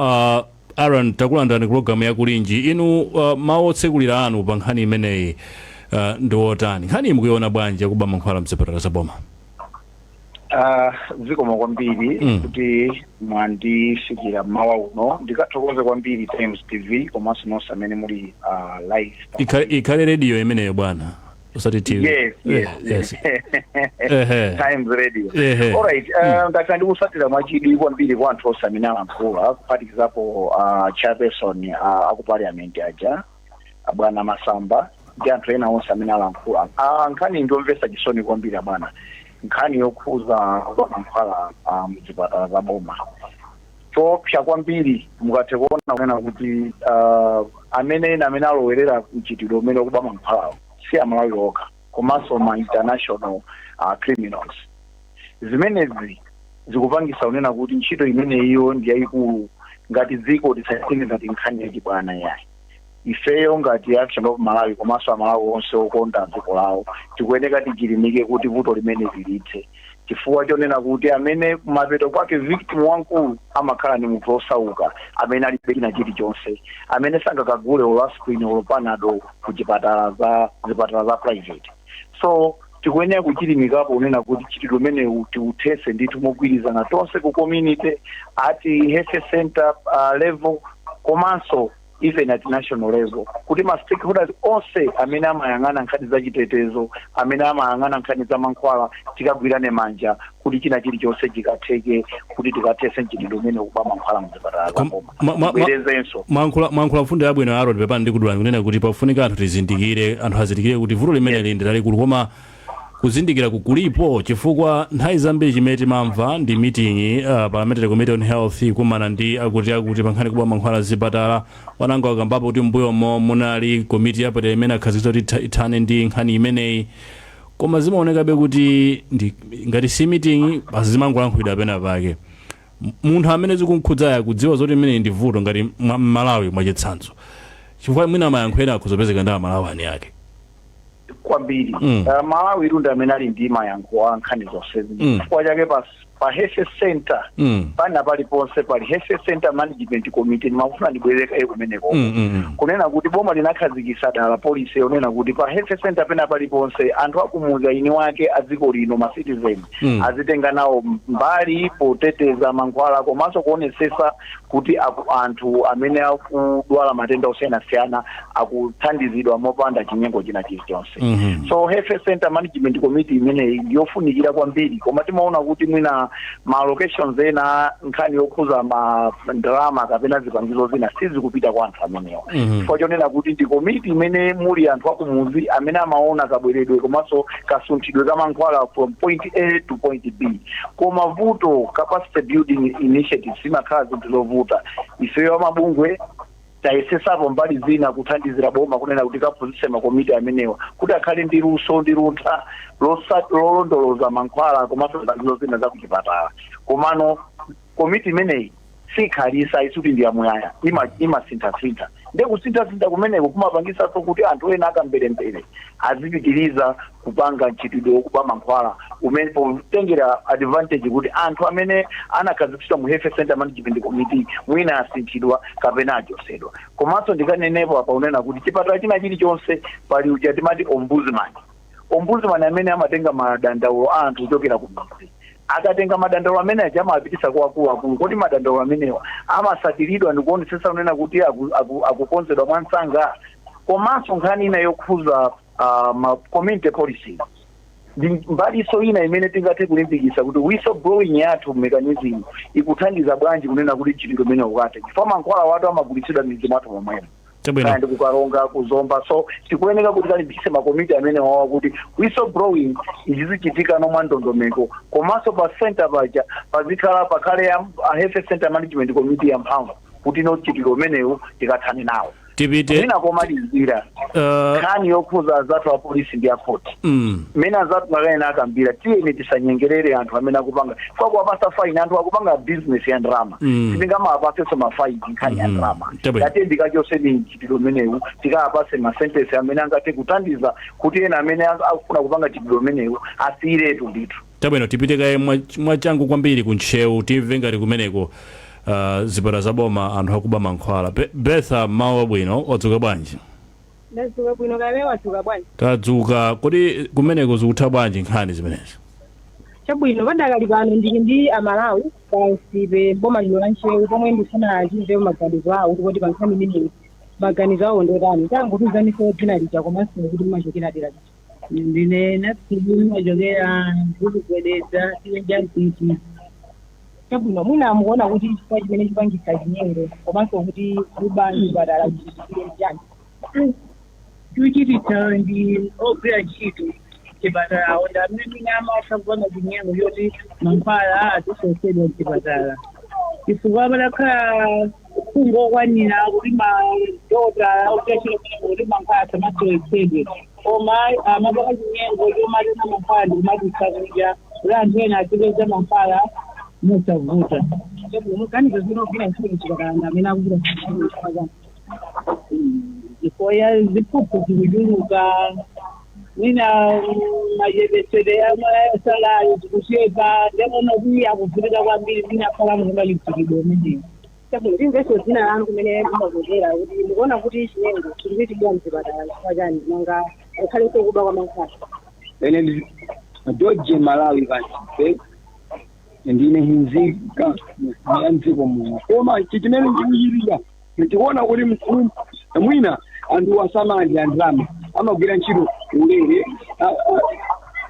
Aaron, takulandirani ku programu yaKulinji. Inu, mawu otsekulira anu pa nkhani imeneyi ndi otani? Nkhani iyi mukuiona bwanji, yakuba mankhwala mzipatala zaboma? Zikomo kwambiri kuti mwandifikira mmawa uno. Ndikathokoze kwambiri Times TV komanso nonse amene muli live. Ikhale radio imeneyo bwana, usati TV. Yes. Yes. Ehe. Times Radio. Ehe. Alright, ndakhala ndikusatira mwachidwi kwambiri kwa anthu onse amene alankhula, kuphatikizapo chairperson aku parliament aja, bwana Masamba, ndi anthu ena onse amene alankhula. Nkhani ndiyomvetsa chisoni kwambiri bwana, nkhani yokhuza kuba mankhwala mzipatala za boma. Choopsa kwambiri, mukathe kuona kunena kuti amene ena amene alowerera mchitidwe umene wakuba mankhwalawo si Amalawi okha, komanso ma international criminals. Zimenezi zikupangisa kunena kuti ntchito imeneyiyo ndi yayikulu. Ngati dziko tisatenge ngati nkhani yachibwana yayi. Ifeyo ngati Action of Malawi komanso Amalawi onse okonda dziko lawo tikuyeneka tichilimike kuti vuto limene lilithe, chifukwa chonena kuti amene kumapeto kwake victim wamkulu amakhala ndi munthu osauka amene alibe china chilichonse, amene sangakagule olo aspirin olo Panado ku chipatala za zipatala za private. So tikuyenera kuchilimikapo kunena kuti mchitidwe umenewu tiuthese ndithu mogwirizana tonse ku community, at health center level, komanso even at national level, kuti ma stakeholders onse amene amayang'ana nkhani za chitetezo, amene amayang'ana nkhani za mankhwala, tikagwirane manja kuti china chilichonse chikatheke, kuti tikathese mchitidwe umene ukuba mankhwala mzipatala za boma. Bwerezenso. Mwankhula mfundo yabwino, Aaron, pepani ndikudula, kunena kuti pafunika anthu tizindikire, anthu azindikire kuti vuto limene ndi lalikulu. Koma kuzindikira kukulipo? Chifukwa nthawi zambiri chimene timamva ndi meeting, Parliamentary Committee on Health kumana ndi akuti akuti pankhani kuba mankhwala zipatala. Wanango akambapo kuti mbuyomo munali komiti yapadera imene akhazikitsa kuti ithane ndi nkhani imeneyi, koma zimaonekabe kuti ndi ngati si meeting basi, zimangolankhulidwa pena pake. Munthu amene zikumkhudzayo kudziwa zoti imeneyi ndi vuto, ngati Mmalawi mwachitsanzo, Chifukwa mwina mayankho ena akuzopezeka ndi Amalawi ani ake. Kwambiri. Malawi ndi amene ali ndi mayankho a nkhani zonsezi. Chifukwa chake pa health center pana paliponse pali health center management committee. Ndimafuna ndibwereke kumeneko kunena kuti boma linakhazikitsa dala policy yonena kuti pa health center pena paliponse anthu akumuza ini wake a dziko lino, ma citizen, azitenga nawo mbali poteteza mankhwala komanso kuonesesa kuti anthu amene akudwala matenda osiyanasiyana akuthandizidwa mopanda chinyengo china chilichonse. So health center management committee imeneyi ndiyofunikira kwambiri, koma timaona kuti mwina ma allocations ena, nkhani yokhuza ma ndalama kapena zipangizo zina, sizikupita kwa anthu amenewa, chifukwa chonena kuti ndi komiti imene muli anthu akumuzi amene amaona kabweredwe komanso kasunthidwe ka mankhwala from point A to point B. Koma vuto, capacity building initiatives zimakhala zinthu zovuta. Ifeyo amabungwe tayesesapo mbali zina kuthandizira boma kunena kuti kaphunzitse makomiti amenewa kuti akhale ndi luso ndi luntha lolondoloza mankhwala komanso zipangizo zina za kuchipatala. Komano komiti imeneyi sikhalisa, isuti ndi yamuyaya, imasinthasintha. Nde kusinthasintha kumeneko kumapangisanso kuti anthu ena akamberembere azipitiriza kupanga mchitidwe wokuba mankhwala umene potengera advantage kuti anthu amene anakhazikitsidwa mu health center management committee mwina asinthidwa kapena achosedwa. Komanso ndikanenepo apa unena kuti chipatala china chilichonse pali uja timati ombudsman, ombudsman amene amatenga madandaulo a anthu kuchokera ku midzi. Akatenga madandaulo amene aja amapitisa kwa akuluakulu. Kodi madandaulo amenewa amasatiridwa ndikuonesesa kunena kuti akukonzedwa mwansanga? Komanso nkhani ina yokhuza ma community policing ndi mbaliso ina imene tingathe kulimbikitsa kuti whistleblowing yathu mechanism ikuthandiza bwanji kunena kuti mchitidwe umene ukathe, chifukwa mankhwala watu amagulitsidwa midzi mwathu momwemo, kaya ndi kuKaronga, kuZomba. So tikuyeneka kuti talimbikitse makomiti amene wawa kuti whistleblowing izizichitika nomwe ndondomeko, komanso pa center paja pazikhala pakhale a health center management committee yamphamvu kuti no mchitidwe umenewu tikathane nawo. Tipite Mwina komalizira, nkhani yokhuza azathu a polisi ndi akhoti, mmene azathu makayena akambira, tiyeni tisanyengerere anthu amene akupanga kwa kuwapasa faini. Anthu akupanga business ya ndalama, sitingamawapasenso mafaini nkhani ya ndalama. Ngati ndikachoseni mchitidwe umenewu, tikawapase ma sentence amene angathe kuthandiza kuti ena amene akufuna kupanga mchitidwe umenewu asiyiretu ndithu. Chabwino, tipite kaye mwachangu kwambiri ku Ntcheu, timve ngati kumeneko zipatala za boma anthu akuba mankhwala. Betha, mawu abwino, wadzuka bwanji? Ndadzuka bwino, kale wadzuka bwanji? Tadzuka. Kodi kumeneko zikutha bwanji nkhani zimenezi? Chabwino, padakali pano ndili ndi Amalawi pansipe boma lino la Ntcheu, pomwe ndifuna timve maganizo awo kuti kodi pa nkhani imeneyi maganizo awo ndotani. Tangotuzaniso dzina lija komanso kuti mumachokera dera lija. Ndine Napsidi, machokera ndikugwedeza tiwenja Mpiti. Chabwino, mwina mukuona kuti chifukwa chimene chipangisa chinyengo komanso kuti kuba mchipatala chichitike ndi chani? Chochititsa ndi ogwira ntchito chipatalawo ndi amene mwina amatha kupanga chinyengo choti mankhwala azisosedwa mchipatala, chifukwa patakhala kungokwanira kuti madokotala ogwira ntchito kumeneko kuti mankhwala asamasowetsedwe, koma amapanga chinyengo chomatenga mankhwala ndi kumatulutsa kunja kuti anthu ena azipeza mankhwala mosavuta. Chabwino, muganizo zino ogwira ntchito mchipatala ndi amene akuchita chinyengo chifukwa chani? Chifukwa ya ziphuphu zikuchuluka, mwina machepesere amasalayo zikuchepa, ndekuona kuti akuvutika kwambiri, mwina akhala mukuba chitsikidwe umenewo. Chabwino, timvenso dzina lanu, kumene mumachokera, kuti mukuona kuti chinyengo chikuchitikira mchipatala chifukwa chani, nanga ngakhalenso kuba kwa mankhwala? Ine ndi George Malawi Kansipe, ndine nzika ya mdziko muno. Koma chimene chikuchitika, ndikuona kuti mkulu mwina anthu asamandya ndalama, amagwira ntchito ulere.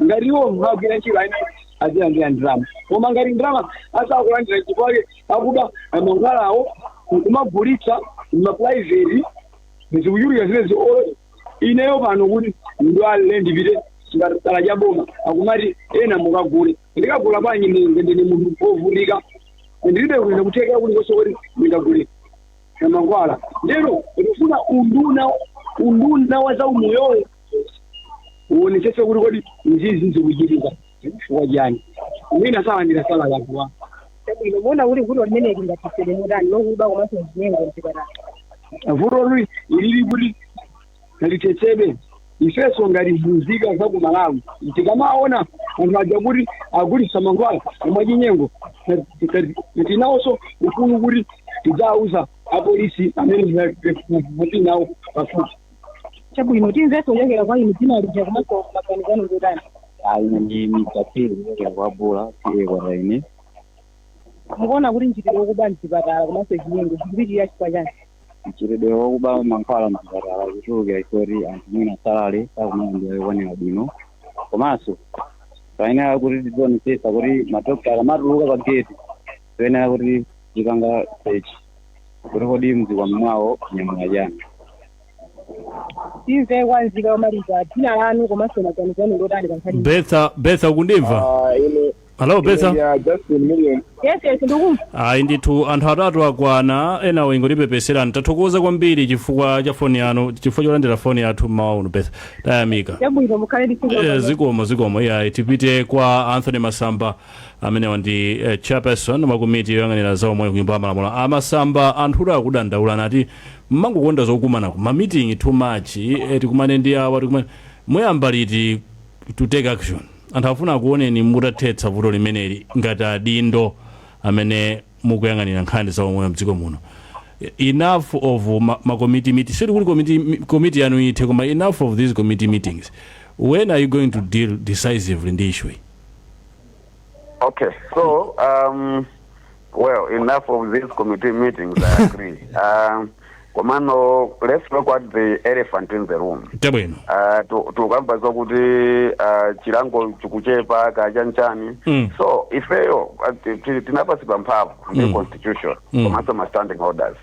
Ngati iwo agwira ntchito aina azilandira ndalama, koma ngati ndalama asakulandira, chifukwa akuba mankhwalawo nkumagulitsa ma private, zikuchulukira zimezi. Ineyo pano kuti ndwale ndipite chipatala cha boma, akumati ena mukagule. Ndikagula bwanji? Ndine munthu wovutika, ndilibe kuina kuthekera kulikonse kuti ndingagule mankhwala. Lero ndikufuna unduna wa zaumoyowo uonetsetse kuti kodi izizi zikuchitika chifukwa chani? Mwina salandira salary anthuwa. Chabwino, muona kuti vuto limene lingathetsedwe motani, lokuba komanso chinyengo mchipatala? Vuto ilili kuti lithetsedwe, ifenso ngati nzika za ku Malawi tikamaona anthu aja kuti agulisa mankhwala mwachinyengo, tinawonso ufulu kuti tidzawuza apolisi amene tinawo pafupi. Chabwino, timvenso kuchokera kwa inu, dzina lija komanso maganizo anu ndotani? Ine ndi Mtapiri kuchokera kwa Bula, TA Kwataine. Mukuona kuti mchitidwe wokuba mchipatala komanso chinyengo zikupitirira chifukwa chani? Mchitidwe wokuba mankhwala mchipatala kuchulukira choti anthu mwina salary sakumalandira yokwanira bwino, komanso payenera kuti tizionesesa kuti madokotala amatuluka pa gate, toyenera kuti tipanga search kuti kodi mzikwama mwawo nyamula chani. Timve kwa nzika yomaliza, dzina lanu komanso maganizo anu ndotani pa nkhani? Betha, Betha, ukundimva? Hello, Betha. Ya, Justin Million. Yes, ndikumva. Ayi ndithu, anthu atatu akwana, ena ingotipepesera. Tathokoza kwambiri chifukwa cha foni yanu, chifukwa cholandira foni yathu mmawa uno, Betha, tayamika. Chabwino, mukhale ndi tsiku labwino. Zikomo, zikomo. Iyayi, tipite kwa Anthony Masamba, amenewa ndi chairperson wa komiti yoyang'anira za umoyo ku Nyumba ya Malamulo. Amasamba, anthu akudandaula nati mmangokonda zokumana ma meeting too much, tikumane ndi awa, tikumane. Muyamba liti to take action? Anthu afuna kuoneni mutathetsa vuto limeneli ngati adindo amene mukuyang'anira nkhani za umoyo mdziko muno. Enough of ma committee meetings. Sili kuti committee yanu ithe, koma enough of these committee meetings. When are you going to deal decisively ndi issue iyi? Okay, so well, enough of these committee meetings. I agree. Komano, let's look at the elephant in the room. Chabwino. Tukamba zokuti chilango chikuchepa kachanchani. So ifeyo tinapasidwa mphamvu ndi constitution komanso ma standing orders.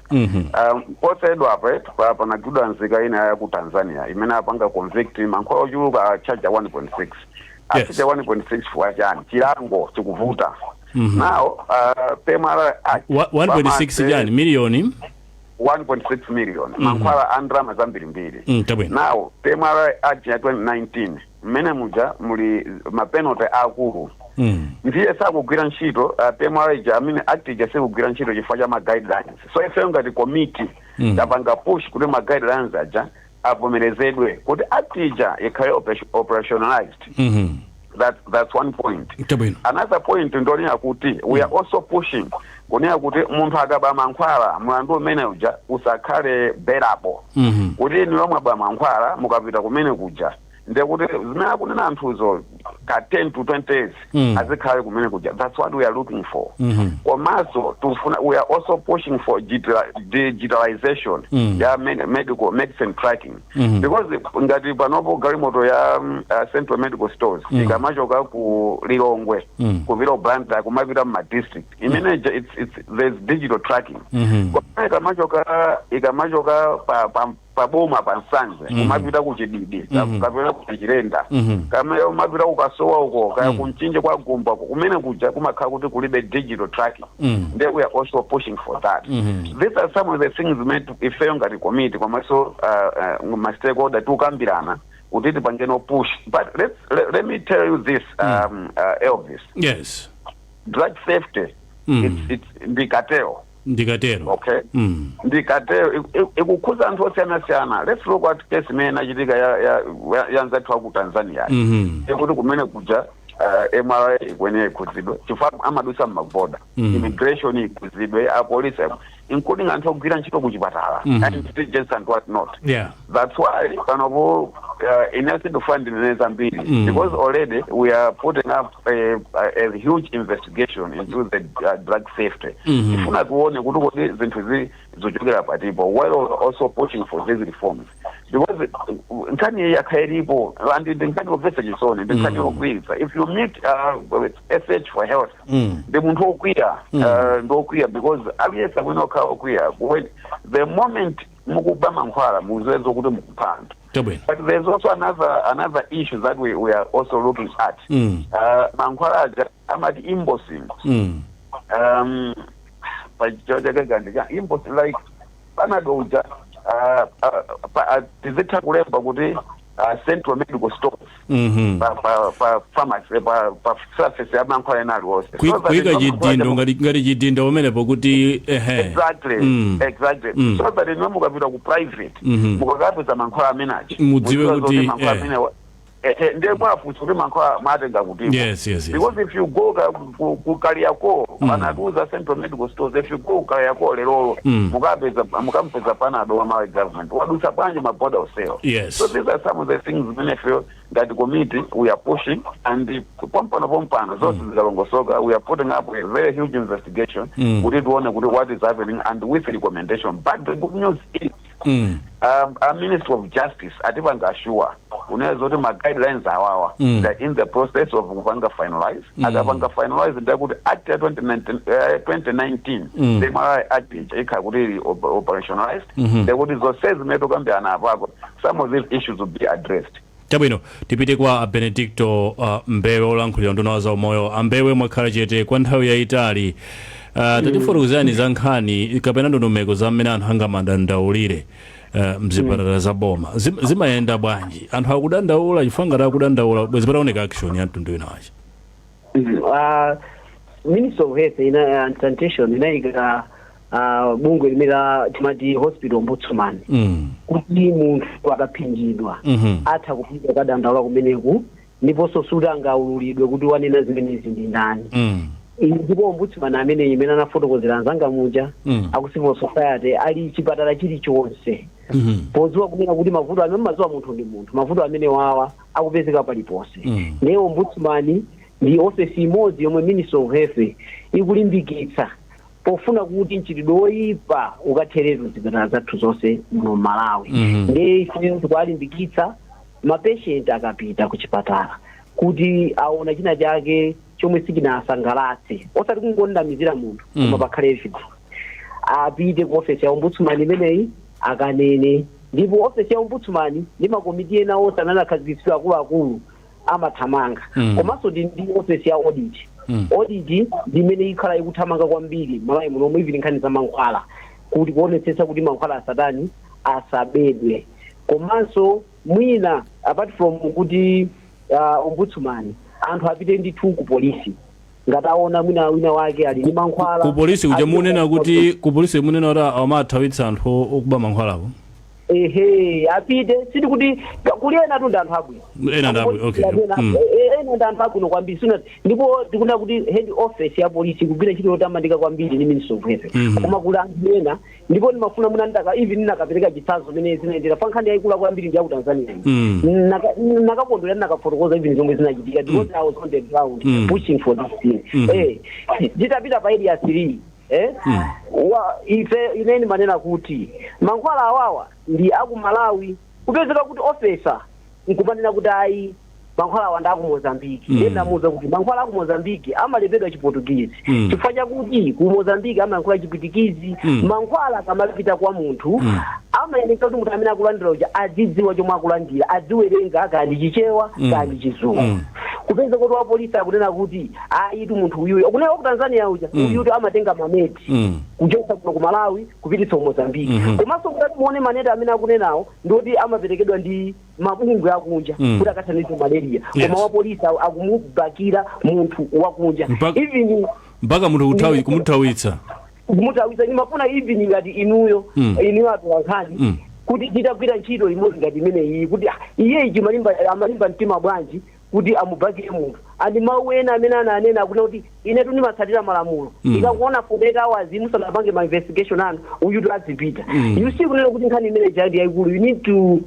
Posachedwa apa panagwidwa nzika ina ya ku Tanzania imene apanga convict mankhwala ochuluka, achaja 1.6. Achaja 1.6 for chani? Chilango chikuvuta. Now PMR Act 1.6 chani, miliyoni? 1.6 million, mankhwala a ndalama zambirimbiri. Chabwino. Now PMR Act ya 2019, mmene muja muli ma penalty akulu. Ndiye sakugwira ntchito PMR ija, I mean act ija sikugwira ntchito chifukwa cha ma guidelines. So ifeyo ngati committee tapanga push kuti ma guidelines aja avomerezedwe kuti act ija ikhale operationalized. That's one point. Chabwino. Another point ndonena kuti we are also pushing kunena kuti munthu akaba mankhwala, mlandu umene uja usakhale bailable, kuti inu yomwe mwaba mankhwala mukapita kumene kuja, ndekuti zimene akunena anthuzo ka 10 to 20 years azikhale kumene kuja. That's what we are looking for. Komanso tufuna, we are also pushing for digitalization ya medical medicine tracking, because ngati panopo galimoto ya Central Medical Stores ikamachoka ku Lilongwe kupita ku Blantyre, kumapita mu district imene it's, there's digital tracking. Koma ikamachoka pa boma pa Nsanje kumapita ku Chididi kapena ku Chilenda, kamene umapita kukasowa uko kaya kumchinje kwa Gumba uko, kumene kuja kumakhala kuti kulibe digital tracking. Then we are also pushing for that. These are some of the things zimene ifeyo ngati committee komanso ma stakeholder tikukambirana kuti tipangeno push. But let me tell you this, Elvis, Yes. drug safety, it's ndi cartel. Ndikatero. Okay, ndikatero, ikukhuza anthu osiyanasiyana. Let's look at case imene inachitika ya nzathu aku Tanzania, ikuti kumene kuja MRA ikuyenera ikhudzidwe chifukwa amadusa mmaboda, immigration ikhudzidwe, apolisi, including anthu ogwira ntchito kuchipatala and intelligence and what not. That's why panopo ine sindifuna ndinene zambiri because already we are putting up a huge investigation into the drug safety. Tifuna tione kuti kodi zinthu zochokera patipo, while also pushing for these reforms, because nkhani iyi yakhala ilipo and ndi nkhani yomvetsa chisoni, ndi nkhani yogwiritsa. If you meet with SH for health, ndi munthu wokwiya. Ndi wokwiya because aliyense amene okhala okwiya when the moment mukuba mankhwala, muziwe kuti mukupha anthu. But there's also another issue that we are also looking at. Mankhwala aja amati invoicing, pachichakagandi cha invoicing, like Panado uja, tizitha kulemba kuti Central Medical Stores pa pharmacy, pa surface ya mankhwala ena aliwonse. Kuyika chidindo ngati chidindo pamenepo kuti ehe. Exactly. Exactly. So that inu mukapita ku private, mukakapeza mankhwala amenachi, mudziwe mudziwe kuti, zoti mankhwala amene ndiye mwafunsa kuti mankhwala mwatenga kutiko. Yes. Because if you go ku Kariakoo, anatiuza Central Medical Stores, if you go ku Kariakoo lerolo, mukampeza Panado wa Malawi government, wadusa bwanji maboda onsewo? So these are some of the things zimene feel ngati committee we are pushing, and pompano pompano zonse zikalongosoka, we are putting up a very huge investigation kuti tione kuti what is happening and with recommendation. But the good news is, our Minister of Justice atipanga assure kunena zoti ma guidelines awawa, they're in the process of kupanga finalize. Akapanga finalize, ndakuti Act ya 2019, 2019, the Malawi Act ija ikhala kuti ili operationalized. Ndekuti zonse zimene tikambirana apapo, some of these issues will be addressed. Chabwino, tipite kwa Benedicto Mbewe, olankhulira nduna wa zaumoyo. Ambewe, mwakhala chete kwa nthawi yayitali. Tatifotokozerani za nkhani kapena ndondomeko za mmene anthu angamadandaulire mzipatala za boma. Zimayenda bwanji? Anthu akudandaula, chifukwa ngati akudandaula, bwezi pataoneka action ya mtundu winawachi. Minister of Health and Sanitation inayika bungwe limene timati Hospital Ombudsman, kuti munthu akaphinjidwa, atha kupita kukadandaula kumeneku, ndiponso suti angaululidwe kuti wanena zimenezi ndi ndani. Ndipo ombudsman amene imene anafotokozera anzanga muja, aku civil society, ali chipatala chilichonse, podziwa kunena kuti mavuto amene, mazuwa munthu ndi munthu, mavuto amene wawa akupezeka paliponse. Ndiye ombudsman ndi ofesi imodzi yomwe Ministry of Health ikulimbikitsa pofuna kuti mchitidwe woyipa ukatheretu zipatala zathu zonse muno Malawi. Ndiye ifeyo tikuwalimbikitsa mapatient akapita ku chipatala kuti aona china chake chomwe sichinasangalatse, osati kungondamizira munthu, koma pakhale evidence, apite ku ofesi ya ombudsman imeneyi akanene. Ndipo ofesi ya ombudsman ndi makomiti ena onse amene anakhazikitsidwa akuluakulu amathamanga. Komanso ndi ofesi ya audit. Audit ndi imene ikhala ikuthamanga kwambiri Malawi munomwe, even nkhani za mankhwala, kuti kuonetsetsa kuti mankhwala asatani, asabedwe. Komanso mwina apart from kuti ombudsman, anthu apite ndithu ku polisi ngati aona mwina wina wake ali ndi mankhwala. Ku polisi kuja, apite munena kuti ku polisi, munena kuti amathawitsa anthu okuba mankhwalawo? Ehe, apite. Siti kuti kuli ena tu ndi anthu abwino. Ena ndi abwino, okay. Ena ndi anthu abwino kwambiri. Sina ndipo tikuna kuti head office ya polisi ikugwira ntchito yotamandika kwambiri ndi Ministry of Health. Koma kuli anthu ena, ndipo ndimafuna muna ndaka even ndinakapereka chitsanzo mene zinayendera pa nkhani yayikulu kwambiri ndi ya ku Tanzania. Nakakondwera ndinakafotokoza even zomwe zinachitika, because I was on the ground pushing for this thing. Titapita pa Area 3, wa ife ineni manena kuti mankhwala awawa ndi aku Malawi, kupezeka kuti officer nkumanena kuti ayi, mankhwala awa ndi aku Mozambiki. Ndiye ndamuwuza kuti mankhwala aku Mozambiki amalembedwa Chiportugizi, chifukwa chakuti ku Mozambiki amayankhula Chipwitikizi. Mankhwala akamapita kwa munthu, amayeneka kuti munthu amene akulandira uja adzidziwa chomwe akulandira, adziwerenga kandi Chichewa, kandi Chizungu. Kupeza kuti wapolisi akunena kuti ayitu, munthu uyuyu, akunena ku Tanzania uja, uyutu amatenga maneti kuchotsa kuno ku Malawi kupititsa ku Mozambiki. Komanso kuti muone maneti amene akunenawo ndikuti amaperekedwa ndi mabungwe akunja kuti akathandize malaria, koma wapolisi akumubakira munthu wakunja. Even Mpaka munthu kumuthawitsa. Kumutawitsa. Ndimafuna even ngati inuyo, inuyo atolankhani, kuti titagwira ntchito limodzi ngati imeneyi, kuti iye ichi amalimba mtima bwanji kuti amubakire munthu? Andi mawu ena amene ananena akuti kuti inetu ndimatsatira malamulo, ikakuona 48 hours musanapange ma investigation anu, uyutu azipita. You see, kunena kuti nkhani imene jadi yayikulu, you need to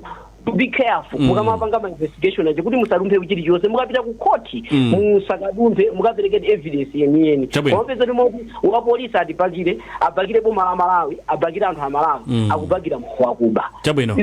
be careful mukamapanga ma investigation aja, kuti musalumphe chilichonse. Mukapita ku court, musakadumphe, mukapereke evidence yeniyeni. Komapeza kuti wa polisi atibakire, abakire boma la Malawi, abakire anthu a Malawi, akubakira munthu wakuba.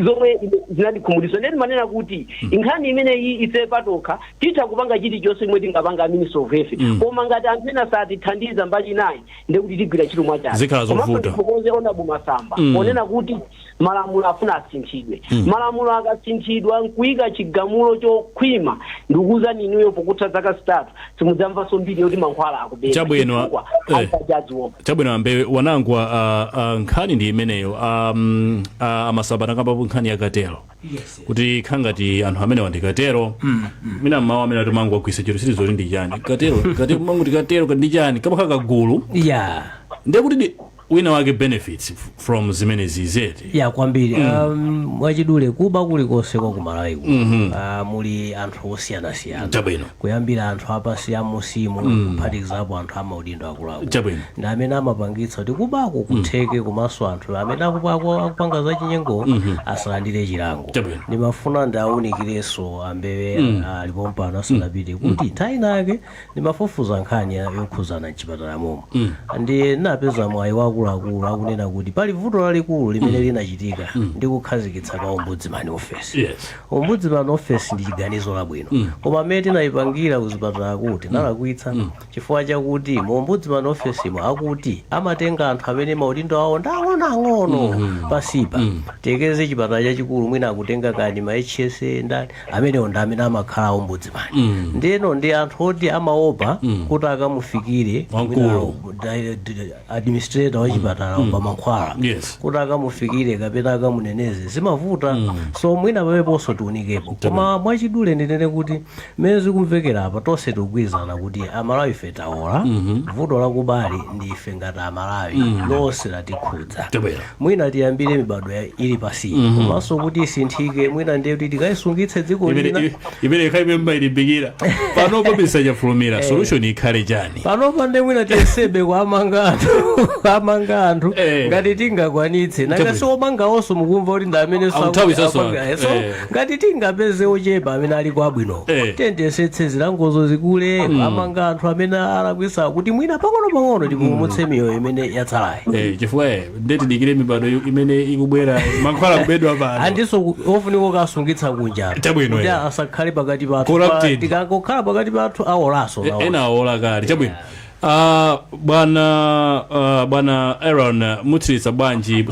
Zomwe zinandikhumudwitsa. Ndeni manena kuti nkhani imeneyi ife patokha titha kupanga chilichonse imwe tingapanga Ministry of Health, koma ngati anthu ena satithandiza mbali inayi, ndekuti tigwira ntchito mwachani? Zikhala zovuta. Komanso ndithokoze Honorable Masamba ponena kuti malamulo afuna asinthidwe. Malamulo Akasinthidwa nkuyika chigamulo chokhwima, ndikuwuzani inuyo, pokutha zaka 3 simudzamvanso mbiri yoti mankhwala akubedwa. Chabwino, Chifukwa ajajiwopa. Chabwino, ambe wanangwa, nkhani ndi imeneyo. Amasamba nakambapo nkhani yakatero kuti khangati anthu amene wandikatero mina mawu amene ati mangu agwisa chiro sitizoti ndi chani katero katero, mangu tikatero ndi chani kamakhala kagulu ndiye kuti wina wake benefits from zimenezi zeti. Ya, kwambiri. Mwachidule, kuba kulikonse kwa kumalawi muli anthu osiyanasiyana, kuyambira anthu apasi amusimu, kuphatikizapo anthu amaudindo akuluakulu, ndi amene amapangitsa kuti kubako kutheke, komanso anthu amene akupanga zachinyengo asalandire chilango. Ndimafuna ndawunikirenso ambewe alipo mpano asanapite kuti nthawi inake ndimafufuza nkhani yokhuzana mchipatala momwe, ndi napeza mwayi wakuluakulu akunena kuti pali vuto lalikulu limene linachitika ndi kukhazikitsa kwa ombudsman office. Ombudsman office ndi chiganizo labwino, koma amene tinayipangira kuzipatala kuti nalakwitsa, chifukwa chakuti mu ombudsman office mo akuti amatenga anthu amene maudindo awo ndi ang'onoang'ono pasipa. Tekeze chipatala chachikulu, mwina akutenga kani ma HSA ndani, amenewo ndi amene amakhala ombudsman. Ndeno ndi anthu oti amaopa kuti akamufikire Wamkulu. mwina administrator wa chipatala pa mankhwala, kuti akamufikire kapena akamuneneze zimavuta. So mwina pameponso tiunikepo, koma mwachidule ndinene kuti mmene zikumvekera apa, tonse tikugwirizana kuti Amalawi ife taola. Vuto lakubali ndi ife ngati Amalawi lonse latikhudza. Mwina tiyambire mibado ili pasi, komanso kuti isinthike, mwina ndiye kuti tikayisungitse dziko lina. Imene ikhale imene mmayilimbikira panopo bisachafulumira, solution ikhale chani? Panopa ndi mwina tiyesebe kuamanga anthu, kuamanga anthu ngati tingakwanitse. Nanga si omangawonso mukumva kuti ndi amene Akuthawi saso so ngati tingapeze ochepa amene ali kwabwino, tiyesetse zilangozo zikule, kuamanga anthu amene alakwisa, kuti mwina pang'ono pang'ono tipulumutse miyoyo imene yatsalayi. Chifukwa ndetidikire mibado imene ikubwera, mankhwala kubedwa pano. Andiso ofunika kukasungitsa kunja kuti asakhale pakati pathu. Corrupted. Tikangokhala pakati pathu awolaso nawo. Ena awola kale. Chabwino. Bwana Aaron, mutsiriza bwanji?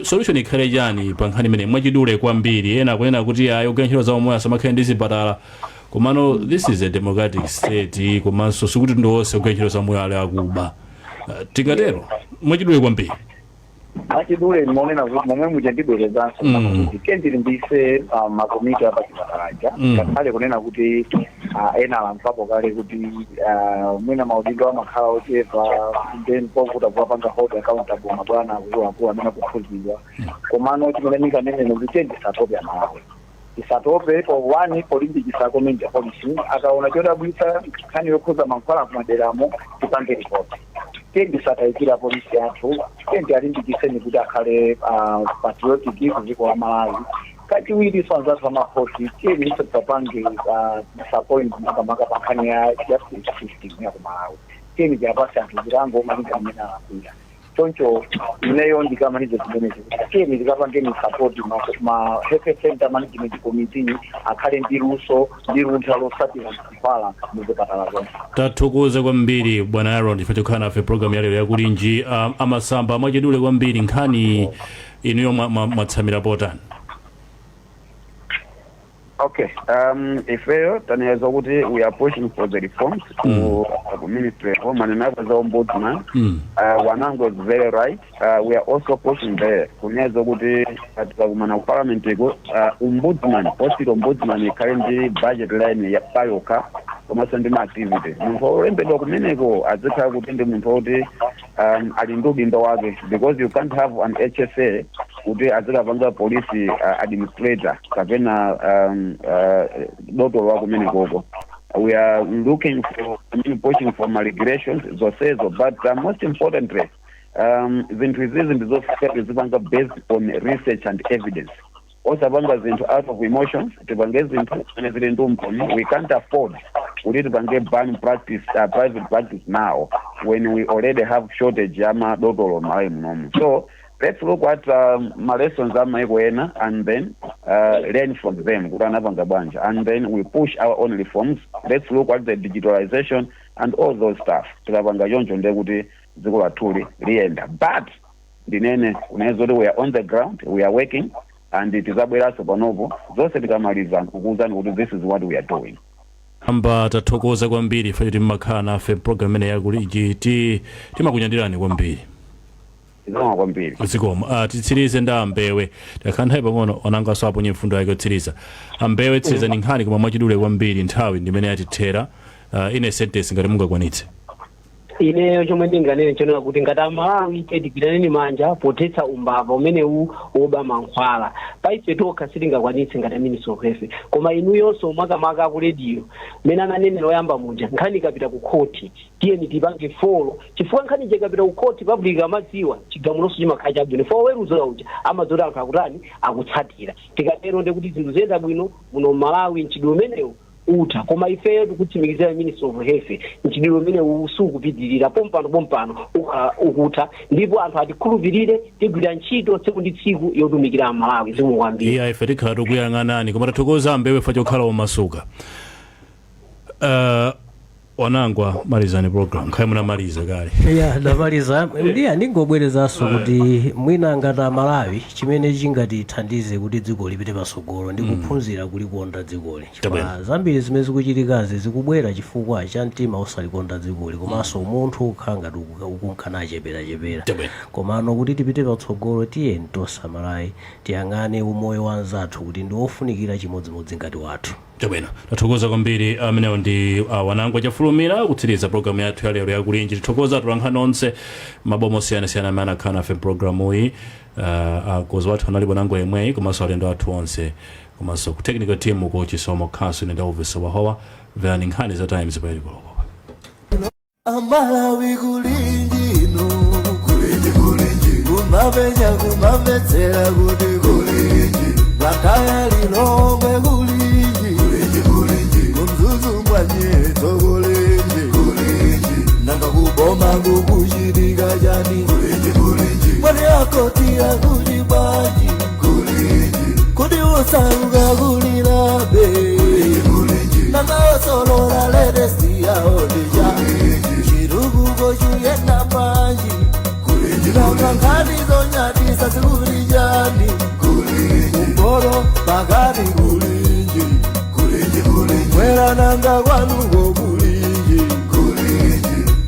Solution ikhale chani pa nkhani imene, mwachidule kwambiri? Ena akunena kuti ayi, ogwira ntchito za umoyo asamakhale ndi zipatala, komano this is a democratic state, komanso sikuti ndi onse ogwira ntchito za umoyo ali akuba. Tingatero mwachidule kwambiri. Mwachidule ndimaonena kuti momwe muja ndibwerezanso kuti tendilimbise makomiti apachipatalaja, ngakhale kunena kuti ena alamvapo kale kuti mwina maudindo amakhala ochepa, then povuta kuwapanga hold accountable mabwana akuluakulu amene akukhuzidwa. Komano chimene ndinganene kuti tendi tisatope, Amalawi tisatope po one polimbikisa community policing. Akaona chodabwitsa, nkhani yokhuza mankhwala kumaderamo, tipange ripoti. Tendi tisatayikira polisi athu, tendi alimbikiseni kuti akhale patriotic ku dziko la Malawi. Kachiwiri, so anzathu amakhosi, tiyeni ife tisapange disappoint, makamaka pa nkhani ya justice system ya ku Malawi. Tiyeni tiyapase anthu zilango malinga amene alakwira. Choncho ineyo ndikamalize zimenezi kuti tiyeni tikapangeni support ma health center management committee akhale ndi luso ndi luntha losatira mankhwala muzipatala zonse. Tathokoza kwambiri, bwana Aaron, chifukwa chokhala nafe program yalero yakulinji. Amasamba, mwachidule kwambiri, nkhani inuyo mwatsamira potani? Okay, ifeyo taneza kuti we are pushing for the reforms ku Ministry of Home and another ombudsman. Wanango is very right. We are also pushing there kuneza kuti tikakumana ku parliament iko, ombudsman, hospital ombudsman ikhale ndi budget line ya payoka, komanso ndi ma activity. Munthu olembedwa kumeneko azikhala kuti ndi munthu woti ali ndi udindo wake, because you can't have an HSA kuti azikapanga police administrator kapena dotolo wa kumenekoko. We are looking for, I mean, pushing for migrations zonsezo, but most importantly, zinthu izizi ndizofika zipanga based on research and evidence, osapanga zinthu out of emotions. Tipange zinthu zimene zili ndi umboni. We can't afford kuti tipange ban practice, private practice now when we already have shortage ya madotolo m'Malawi munomu. So let's look at ma lessons amaiko ena and then learn from them kuti anapanga bwanji, and then we push our own reforms. Let's look at the digitalization and all those stuff. Tikapanga choncho, ndiye kuti dziko lathuli liyenda. But ndinene kunena kuti we are on the ground, we are working. And tizabweranso panopo zonse tikamaliza nkukuwuzani kuti this is what we are doing. Amba, tathokoza kwambiri ife kuti mmakhala nafe program imene yakulinji. Timakunyadirani kwambiri. Zikomo kwambiri. Zikomo. Titsirize ndi Ambewe. Takhala nthawi pang'ono, onangaso aponye mfundo yake yotsiriza. Ambewe, tsirizani nkhani, koma mwachidule kwambiri, nthawi ndimene yatithera. Ine sentence ngati mungakwanitse. Ineyo chomwe ndinganene chonena kuti ngati Amalawi tigwiraneni manja pothetsa umbava umenewu woba mankhwala. Paife tokha sitingakwanitse ngati Ministry of Health, koma inuyonso, makamaka ku radio, mmene ananenera oyamba muja, nkhani ikapita ku khoti tiyeni tipange follow, chifukwa nkhani ija ikapita ku khoti, public amadziwa, chigamuloso chimakhala chabwino fo oweruza uja amadziwa anthu akutani, akutsatira. Tikatero ndi kuti zinthu ziyenda bwino muno Malawi, mchidwi umenewu utha. Koma ifeyo tikutsimikizira Ministry of Health, mchidwi umene sukupitirira pompano pompano, ukhala ukutha, ndipo anthu atikhulupirire, tigwira ntchito tsiku ndi tsiku yotumikira Amalawi. Zikomo kwambiri. Iya, ife tikhala tikuyang'anani, koma tathokoza Ambewe fa chokhala womasuka. Wanangwa, malizani program, khale munamaliza kale. Ya, ndamaliza. Ndiya ndingobwerezanso kuti mwina ngati Amalawi, chimene chingatithandize kuti dziko lipite patsogolo ndi kuphunzira kulikonda dzikoli, chifukwa zambiri zimene zikuchitikazi zikubwera chifukwa cha mtima osalikonda dzikoli, komanso munthu ukhala ngati ukunkhala acheperachepera. Komano kuti tipite patsogolo, tiyeni tonse Amalawi tiyang'ane umoyo wa anzathu kuti ndi wofunikira chimodzimodzi ngati wathu. Chabwino, tathokoza kwambiri. Amenewo ndi Wanangwa Chafulumira kutsiriza programu yathu ya lero yakulinji. Tithokoza atolankhani onse, maboma osiyanasiyana amene anakhala nafe mpulogalamu iyi. Akozi wathu anali Wanangwa yemweyi, komanso alendo athu onse, komanso ku technical team ko Chisomo Khasu. Ine Elvis Wahowa. Mverani nkhani za Times pa koloko. Amalawi kulinji inu, kulinji kulinji, kumapenya kumamvetsera kuti kulinji, Blantyre, Lilongwe kulinji, kulinji kulinji, kumzuzu mwanyeto kulinji, kulinji, nanga kuboma kukuchitika chani, kulinji kulinji, mwani akoti akuti bwanji, kulinji, kuti usauka kulilabe, kulinji kulinji, nanga osolola latest yawo ndija, chirukuko chuyenda panji, nanga nkhani zonyadisa zikuli chani, kumboro pakati kulinji, mwera nanga kwanuko kulinji,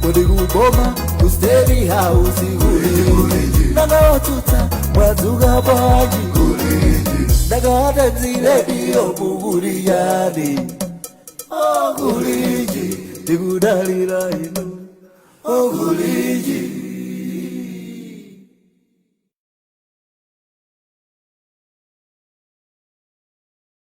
kodi kuboma ku State House kulinji, nanga otsutsa mwadzuka bwanji, ndakatadzirediyo kukuli chani, okulinji, tikudalira inu, okulinji.